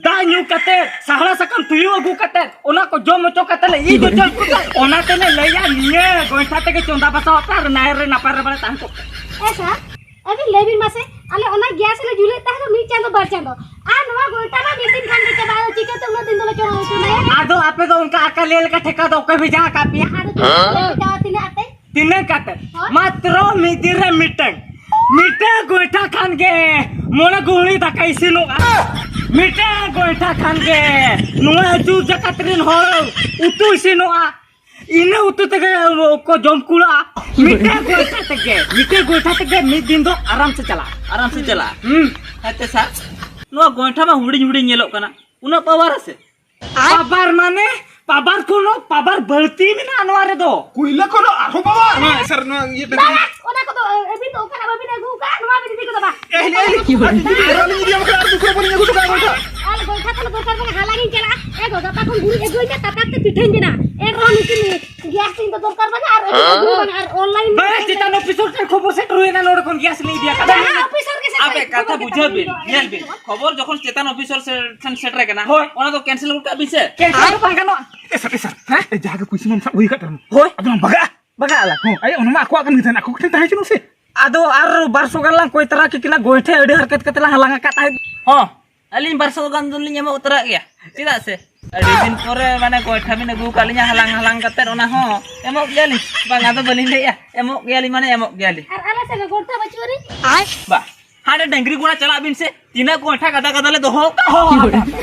ᱫᱟᱜ ᱧᱩ ᱠᱟᱛᱮ, ᱥᱟᱦᱲᱟ ᱥᱟᱠᱟᱢ ᱛᱩᱭᱩ ᱟᱹᱜᱩ ᱠᱟᱛᱮ, ᱚᱱᱟ ᱠᱚ ᱡᱚᱢ ᱦᱚᱪᱚ ᱠᱟᱛᱮ ᱞᱮ ᱤᱫ ᱦᱚᱪᱚ ᱠᱚᱣᱟ᱾ ᱚᱱᱟ ᱛᱮᱞᱮ ᱞᱟᱹᱭᱟ, ᱱᱤᱭᱟᱹ ᱜᱚᱭᱴᱷᱟ ᱛᱮᱜᱮ ᱪᱚᱸᱫᱟ ᱵᱟᱥᱟᱣ ᱯᱮ ᱟᱨ ᱱᱟᱭ ᱨᱮ ᱱᱟᱯᱟᱭ ᱨᱮ ᱵᱟᱲᱮ ᱛᱟᱦᱮᱸ ᱠᱚᱜ ᱯᱮ᱾ ᱮ ᱥᱟᱨ, ᱟᱹᱵᱤᱱ ᱞᱟᱹᱭ ᱵᱤᱱ ᱢᱟᱥᱮ, ᱟᱞᱮ ᱚᱱᱟ ᱜᱮᱥ ᱞᱮ ᱡᱩᱞᱮᱫ ᱛᱟᱦᱮᱸ ᱫᱚ ᱢᱤᱫ ᱪᱟᱸᱫᱚ ᱵᱟᱨ ᱪᱟᱸᱫᱚ, ᱟᱨ ᱱᱚᱣᱟ ᱜᱚᱭᱴᱷᱟ ᱢᱟ ᱢᱤᱫ ᱫᱤᱱ ᱠᱷᱟᱱ ᱜᱮ ᱪᱟᱵᱟᱜᱼᱟ, ᱪᱤᱠᱟᱹᱛᱮ ᱩᱱᱟᱹᱜ ᱫᱤᱱ ᱫᱚᱞᱮ ᱪᱚᱸᱫᱟ ᱦᱚᱪᱚᱭᱟ? ᱟᱫᱚ ᱟᱯᱮ ᱫᱚ ᱚᱱᱠᱟ ᱟᱠᱟᱞ ᱤᱭᱟᱹ ᱞᱮᱠᱟ ᱴᱷᱮᱠᱟ ᱫᱚ ᱚᱠᱚᱭ ᱵᱷᱮᱡᱟ ᱟᱠᱟᱫ ᱯᱮᱭᱟ? ᱟᱫᱚ ᱛᱤᱱᱟᱹᱜ ᱠᱟᱛᱮ? ᱦᱳᱭ᱾ ᱢᱟᱛᱨᱚ ᱢᱤᱫ ᱫᱤᱱ ᱨᱮ ᱢᱤᱫᱴᱟᱝ, ᱢᱤᱫᱴᱟᱝ ᱜᱚᱭᱴᱷᱟ ᱠᱷᱟᱱ ᱜᱮ ᱢᱚᱬᱮ ᱜᱩᱦᱲᱤ ᱫᱟᱠᱟ ᱤᱥᱤᱱᱚᱜᱼᱟ᱾ ᱢᱤᱫᱴᱟᱝ ᱜᱚᱭᱴᱷᱟ ᱠᱷᱟᱱ ᱜᱮ ᱱᱚᱣᱟ ᱡᱩᱜᱽ ᱡᱟᱠᱟᱛ ᱨᱮᱱ ᱦᱚᱲ ᱩᱛᱩ ᱤᱥᱤᱱᱚᱜᱼᱟ᱾ ᱤᱱᱟᱹ ᱩᱛᱩ ᱛᱮᱜᱮ ᱠᱚ ᱡᱚᱢ ᱠᱩᱲᱟᱹᱜᱼᱟ᱾ ᱢᱤᱫᱴᱟᱝ ᱜᱚᱭᱴᱷᱟ ᱛᱮᱜᱮ, ᱢᱤᱫᱴᱟᱝ ᱜᱚᱭᱴᱷᱟ ᱛᱮᱜᱮ ᱢᱤᱫ ᱫᱤᱱ ᱫᱚ ᱟᱨᱟᱢ ᱥᱮ ᱪᱟᱞᱟᱜᱼᱟ᱾ ᱟᱨᱟᱢ ᱥᱮ ᱪᱟᱞᱟᱜᱼᱟ᱾ ᱦᱩᱸ᱾ ᱦᱮᱸ ᱛᱮ ᱥᱟᱨ, ᱱᱚᱣᱟ ᱜᱚᱭᱴᱷᱟ ᱢᱟ ᱦᱩᱰᱤᱧ ᱦᱩᱰᱤᱧ ᱧᱮᱞᱚᱜ ᱠᱟᱱᱟ, ᱩᱱᱟᱹᱜ ᱯᱟᱣᱟᱨ ᱟᱥᱮ? ᱯᱟᱣᱟᱨ ᱢᱟᱱᱮ ᱯᱟᱣᱟᱨ ᱠᱷᱚᱱ ᱦᱚᱸ ᱯᱟᱣᱟᱨ ᱵᱟᱹᱲᱛᱤ ᱢᱮᱱᱟᱜᱼᱟ ᱱᱚᱣᱟ ᱨᱮᱫᱚ᱾ ᱠᱩᱭᱞᱟ ᱠᱷᱚᱱ ᱦᱚᱸ ᱟᱨᱦᱚᱸ ᱯᱟᱣᱟᱨ? ᱦᱮᱸ ᱥᱟᱨ, ᱱᱚᱣᱟ ᱤᱭᱟᱹ ᱴᱟᱝᱠᱤ᱾ ᱵᱟᱝ, ᱚᱱᱟ ᱠᱚᱫᱚ ᱟᱹᱵᱤᱱ ᱫᱚ ᱚᱠᱟᱱᱟᱜ ᱵᱟᱹᱵᱤᱱ ᱟᱹᱜᱩ ᱟᱠᱟᱫ, ᱱᱚᱣᱟ ᱵᱤᱱ ᱤᱫᱤ ᱠᱚᱫᱚ ᱵᱟᱝ᱾ ᱮ, ᱦᱤᱞᱤ, ᱦᱤᱞᱤ, ᱟᱨ ᱡᱩᱫᱤ ᱟᱨᱚ ᱞᱤᱧ ᱤᱫᱤᱭᱟ, ᱵᱟᱠᱷᱟᱱ ᱟᱨ ᱫᱩᱥᱨᱟ ᱵᱟᱹᱞᱤᱧ ᱟᱹᱜᱩ ᱦᱚᱴᱚ ᱠᱟᱜᱼᱟ ᱜᱚᱭᱴᱷᱟ᱾ ᱟᱨ ᱜᱚᱭᱴᱷᱟ ᱛᱟᱦᱞᱮ ᱫᱚᱨᱠᱟᱨ ᱵᱟᱝ, ᱦᱟᱞᱟᱝ ᱤᱧ ᱪᱟᱞᱟᱜᱼᱟ᱾ ᱮ ᱜᱚ, ᱜᱟᱯᱟ ᱠᱷᱚᱱ ᱜᱩᱨᱤᱡ ᱟᱹᱜᱩᱭ ᱢᱮ, ᱛᱟᱯᱟᱠ ᱛᱮ ᱯᱤᱴᱷᱟᱹᱧ ᱵᱮᱱᱟᱣ᱾ ᱮᱱ ᱨᱮᱦᱚᱸ ᱱᱩᱠᱤᱱ ᱜᱮᱥ ᱤᱧ ᱫᱚ ᱫᱚᱨᱠᱟᱨ ᱵᱟᱝᱟ, ᱟᱨ ᱟᱹᱜᱩ ᱦᱚᱸ ᱵᱟᱝᱟ, ᱟᱨ online ᱵᱟᱝᱟ, ᱪᱮᱛᱟᱱ ᱚᱯᱷᱤᱥᱟᱨ ᱴᱷᱮᱱ ᱠᱷᱚᱵᱚᱨ ᱥᱮᱴᱮᱨ ᱦᱩᱭᱱᱟ, ᱱᱚᱰᱮ ᱠᱷᱚᱱ ᱜᱮᱥ ᱞᱤᱧ ᱤᱫᱤᱭᱟ᱾ ᱡᱟᱦᱟᱸ ᱚᱯᱷᱤᱥᱟᱨ ᱜᱮ ᱥᱮᱴᱮᱨ ᱟᱯᱮ ᱠᱟᱛᱷᱟ ᱠᱷᱚᱵᱚᱨ ᱵᱩᱡᱷᱟᱹᱣ ᱵᱤᱱ, ᱠᱟᱛᱷᱟ ᱧᱮᱞ ᱵᱤᱱ, ᱵᱩᱡᱷᱟᱹᱣ᱾ ᱠᱷᱚᱵᱚᱨ ᱡᱚᱠᱷᱚᱱ ᱪᱮᱛᱟᱱ ᱚᱯᱷᱤᱥᱟᱨ ᱥᱮ-, ᱴᱷᱮᱱ ᱥᱮᱴᱮᱨ ᱠᱟᱱᱟ, ᱦᱳᱭ᱾ ᱚᱱᱟ ᱫᱚ ᱠᱮᱱᱥᱮᱞ ᱜᱚᱫ ᱠᱟᱜ ᱵᱤᱱ ᱥᱮ᱾ ᱠᱮᱱᱥᱮᱞ ᱫᱚ ᱵᱟᱝ ᱜᱟᱱᱚᱜᱼᱟ᱾ ᱮ ᱥᱟᱨ, ᱮ ᱥᱟᱨ, ᱦᱮᱸ? ᱮ, ᱡᱟᱦᱟᱸ ᱜᱮ ᱯᱩᱭᱥᱟᱹ ᱢᱟᱢ ᱥᱟᱵ ᱦᱩᱭ ᱟᱠᱟᱫ ᱛᱟᱢᱟ᱾ ᱦᱳᱭ᱾ ᱟᱫᱚ ᱞᱟᱝ ᱵᱟᱜᱟᱜᱼᱟ᱾ ᱵᱟᱜᱟᱜ ᱟᱞᱟᱝ᱾ ᱦᱚᱸ, ᱟᱭ, ᱚᱱᱟ ᱢᱟ ᱟᱠᱚᱣᱟᱜ ᱠᱟᱱ ᱜᱮ ᱛᱟᱦᱮᱱ, ᱟᱠᱚ ᱠᱚᱴᱷᱮᱱ ᱛᱟᱦᱮᱸ ᱦᱚᱪᱚᱱ ᱥᱮ᱾ ᱟᱫᱚ ᱟᱨ ᱵᱟᱨ ᱥᱚ ᱜᱟᱱ ᱞᱟᱝ ᱠᱚᱭ ᱛᱟᱨᱟ ᱠᱮᱫ ᱠᱤᱱᱟ, ᱜᱚᱭᱴᱷᱟ ᱟᱹᱰᱤ ᱦᱟᱨᱠᱮᱛ ᱠᱟᱛᱮ ᱞᱟᱝ ᱦᱟᱞᱟᱝ ᱟᱠᱟᱫ ᱛᱟᱦᱮᱸᱫ᱾ ᱦᱚᱸ, ᱟᱹᱞᱤᱧ ᱵᱟᱨ ᱥᱚ ᱜᱟᱱ ᱫᱚᱞᱤᱧ ᱮᱢᱚᱜ ᱩᱛᱟᱹᱨᱟᱜ ᱜᱮᱭᱟ᱾ ᱪᱮᱫᱟᱜ ᱥᱮ ᱟᱹᱰᱤ ᱫᱤᱱ ᱯᱚᱨᱮ ᱢᱟᱱᱮ ᱜᱚᱭᱴᱷᱟ ᱵᱤᱱ ᱟᱹᱜᱩ ᱟᱠᱟᱫ ᱞᱤᱧᱟ, ᱦᱟᱞᱟᱝ ᱦᱟᱞᱟᱝ ᱠᱟᱛᱮ ᱚᱱᱟ ᱦᱚᱸ ᱮᱢᱚᱜ ᱜᱮᱭᱟᱞᱤᱧ᱾ ᱵᱟᱝ, ᱟᱫᱚ ᱵᱟᱹᱞᱤᱧ ᱞᱟᱹᱭᱮᱜᱼᱟ, ᱮᱢᱚᱜ ᱜᱮᱭᱟᱞᱤᱧ ᱢᱟᱱᱮ ᱮᱢᱚᱜ ᱜᱮᱭᱟᱞᱤᱧ᱾ ᱟᱨ ᱟᱞᱮ ᱥᱮᱫ ᱫᱚ ᱜᱚᱭᱴᱷᱟ ᱵᱟᱹᱪᱩᱜ ᱟᱹᱱᱤᱡ᱾ ᱵᱟ, ᱦᱟᱸᱰᱮ ᱰᱟᱝᱨᱤ ᱜᱚᱲᱟ ᱪᱟᱞᱟᱜ ᱵᱤᱱ ᱥᱮ, ᱛᱤᱱᱟᱹᱜ ᱜᱚᱭᱴᱷᱟ ᱜᱟᱫᱟ ᱜᱟᱫᱟ ᱞᱮ ᱫᱚᱦᱚ ᱟᱠᱟᱫ᱾ ᱦᱚᱸ, ᱦᱚᱸ, ᱦᱚᱸ᱾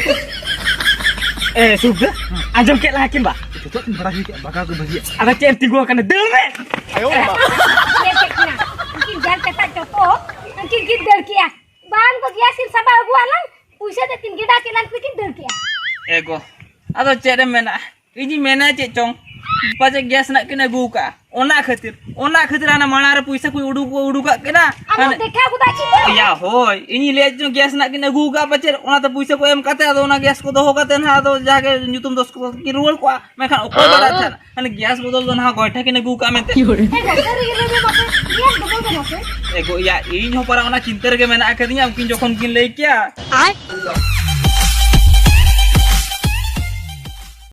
ᱮ, ᱥᱩᱠᱫᱟᱹ, ᱟᱸᱡᱚᱢ ᱠᱮᱫ ᱞᱟᱦᱟ ᱠᱤᱱ ᱵᱟ? ᱡᱚᱛᱚ ᱠᱤᱱ ᱵᱟᱲᱟᱭ ᱦᱩᱭ ᱠᱮᱫᱼᱟ, ᱵᱟᱜᱟᱣ ᱜᱮ ᱵᱷᱟᱹᱜᱤᱭᱟ᱾ ᱟᱫᱚ ᱪᱮᱫ ᱮᱢ ᱛᱤᱸᱜᱩ ᱟᱠᱟᱱᱟ? ᱫᱟᱹᱲ ᱢᱮ! ᱟᱭᱳ ᱵᱟᱵᱟ᱾ ᱧᱮᱞ ᱠᱮᱫ ᱠᱤᱱᱟ᱾ ᱩᱱᱠᱤᱱ ᱡᱟᱦᱟᱸ ᱠᱟᱛᱷᱟ ᱡᱚᱛᱚ, ᱩᱱᱠᱤᱱ ᱠᱤᱱ ᱫᱟᱹᱲ ᱠᱮᱜᱼᱟ᱾ ᱵᱟᱝ ᱫᱚ ᱜᱮᱥ ᱥᱤᱢ ᱥᱟᱵᱟ ᱟᱹᱜᱩ ᱟᱞᱟᱝ, ᱯᱩᱭᱥᱟᱹ ᱛᱮ ᱠᱤᱱ ᱜᱮᱰᱟ ᱠᱮᱫ ᱞᱟᱝ ᱛᱮᱠᱤᱱ ᱫᱟᱹᱲ ᱠᱮᱜᱼᱟ᱾ ᱮ ᱜᱚ, ᱟᱫᱚ ᱪᱮᱫ ᱮᱢ ᱢᱮᱱᱟ? ᱤᱧᱤᱧ ᱢᱮᱱᱟ ᱪᱮᱫ ᱪᱚᱝ? ᱯᱟᱪᱮᱫ ᱜᱮᱥ ᱨᱮᱱᱟᱜ ᱠᱤᱱ ᱟᱹᱜᱩ ᱠᱟᱜᱼᱟ, ᱚᱱᱟ ᱠᱷᱟᱹᱛᱤᱨ, ᱚᱱᱟ ᱠᱷᱟᱹᱛᱤᱨ ᱦᱟᱱᱟ ᱢᱟᱲᱟᱝ ᱨᱮ ᱯᱩᱭᱥᱟᱹ ᱠᱚ ᱩᱰᱩᱠ, ᱩᱰᱩᱠᱟᱜ ᱠᱤᱱᱟ᱾ ᱟᱢᱮᱢ ᱦᱟᱱᱮ ᱫᱮᱠᱷᱟᱣ ᱠᱚᱫᱟ ᱪᱮᱫ ᱠᱚ? ᱭᱟ, ᱦᱳᱭ, ᱤᱧᱤᱧ ᱞᱟᱹᱭᱮᱫ ᱪᱚᱝ ᱜᱮᱥ ᱨᱮᱱᱟᱜ ᱠᱤᱱ ᱟᱹᱜᱩ ᱠᱟᱜᱼᱟ ᱯᱟᱪᱮᱫ, ᱚᱱᱟᱛᱮ ᱯᱩᱭᱥᱟᱹ ᱠᱚ ᱮᱢ ᱠᱟᱛᱮ ᱟᱫᱚ ᱚᱱᱟ ᱜᱮᱥ ᱠᱚ ᱫᱚᱦᱚ ᱠᱟᱛᱮ ᱱᱟᱦᱟᱜ ᱟᱫᱚ ᱡᱟᱜᱮ ᱧᱩᱛᱩᱢ ᱫᱚᱥ ᱠᱚ ᱠᱤᱱ ᱨᱩᱣᱟᱹᱲ ᱠᱚᱜᱼᱟ᱾ ᱢᱮᱱᱠᱷᱟᱱ ᱚᱠᱚᱭ ᱵᱟᱲᱟᱭ ᱛᱟᱦᱮᱸᱫ ᱦᱟᱱᱮ ᱜᱮᱥ ᱵᱚᱫᱚᱞ ᱫᱚ ᱱᱟᱦᱟᱜ ᱜᱚᱭᱴᱷᱟ ᱠᱤᱱ ᱟᱹᱜᱩ ᱠᱟᱜᱼᱟ ᱢᱮᱱᱛᱮ᱾ ᱦᱮᱸ, ᱜᱚᱝᱠᱮ, ᱨᱮᱜᱮ ᱞᱟᱹᱭ ᱢᱮ ᱢᱟᱥᱮ, ᱜᱮᱥ ᱵᱚᱫᱚᱞ ᱫᱚ ᱢᱟᱥᱮ᱾ ᱮ ᱜᱚ, ᱭᱟ, ᱤᱧ ᱦᱚᱸ ᱯᱟᱨᱟ ᱚᱱᱟ ᱪᱤᱱᱛᱟᱹ ᱨᱮᱜᱮ ᱢᱮᱱᱟᱜ ᱟᱠᱟᱫᱤᱧᱟ, ᱩᱱᱠᱤᱱ ᱡᱚᱠᱷᱚᱱ ᱠᱤᱱ ᱞᱟᱹᱭ ᱠᱮᱭᱟ᱾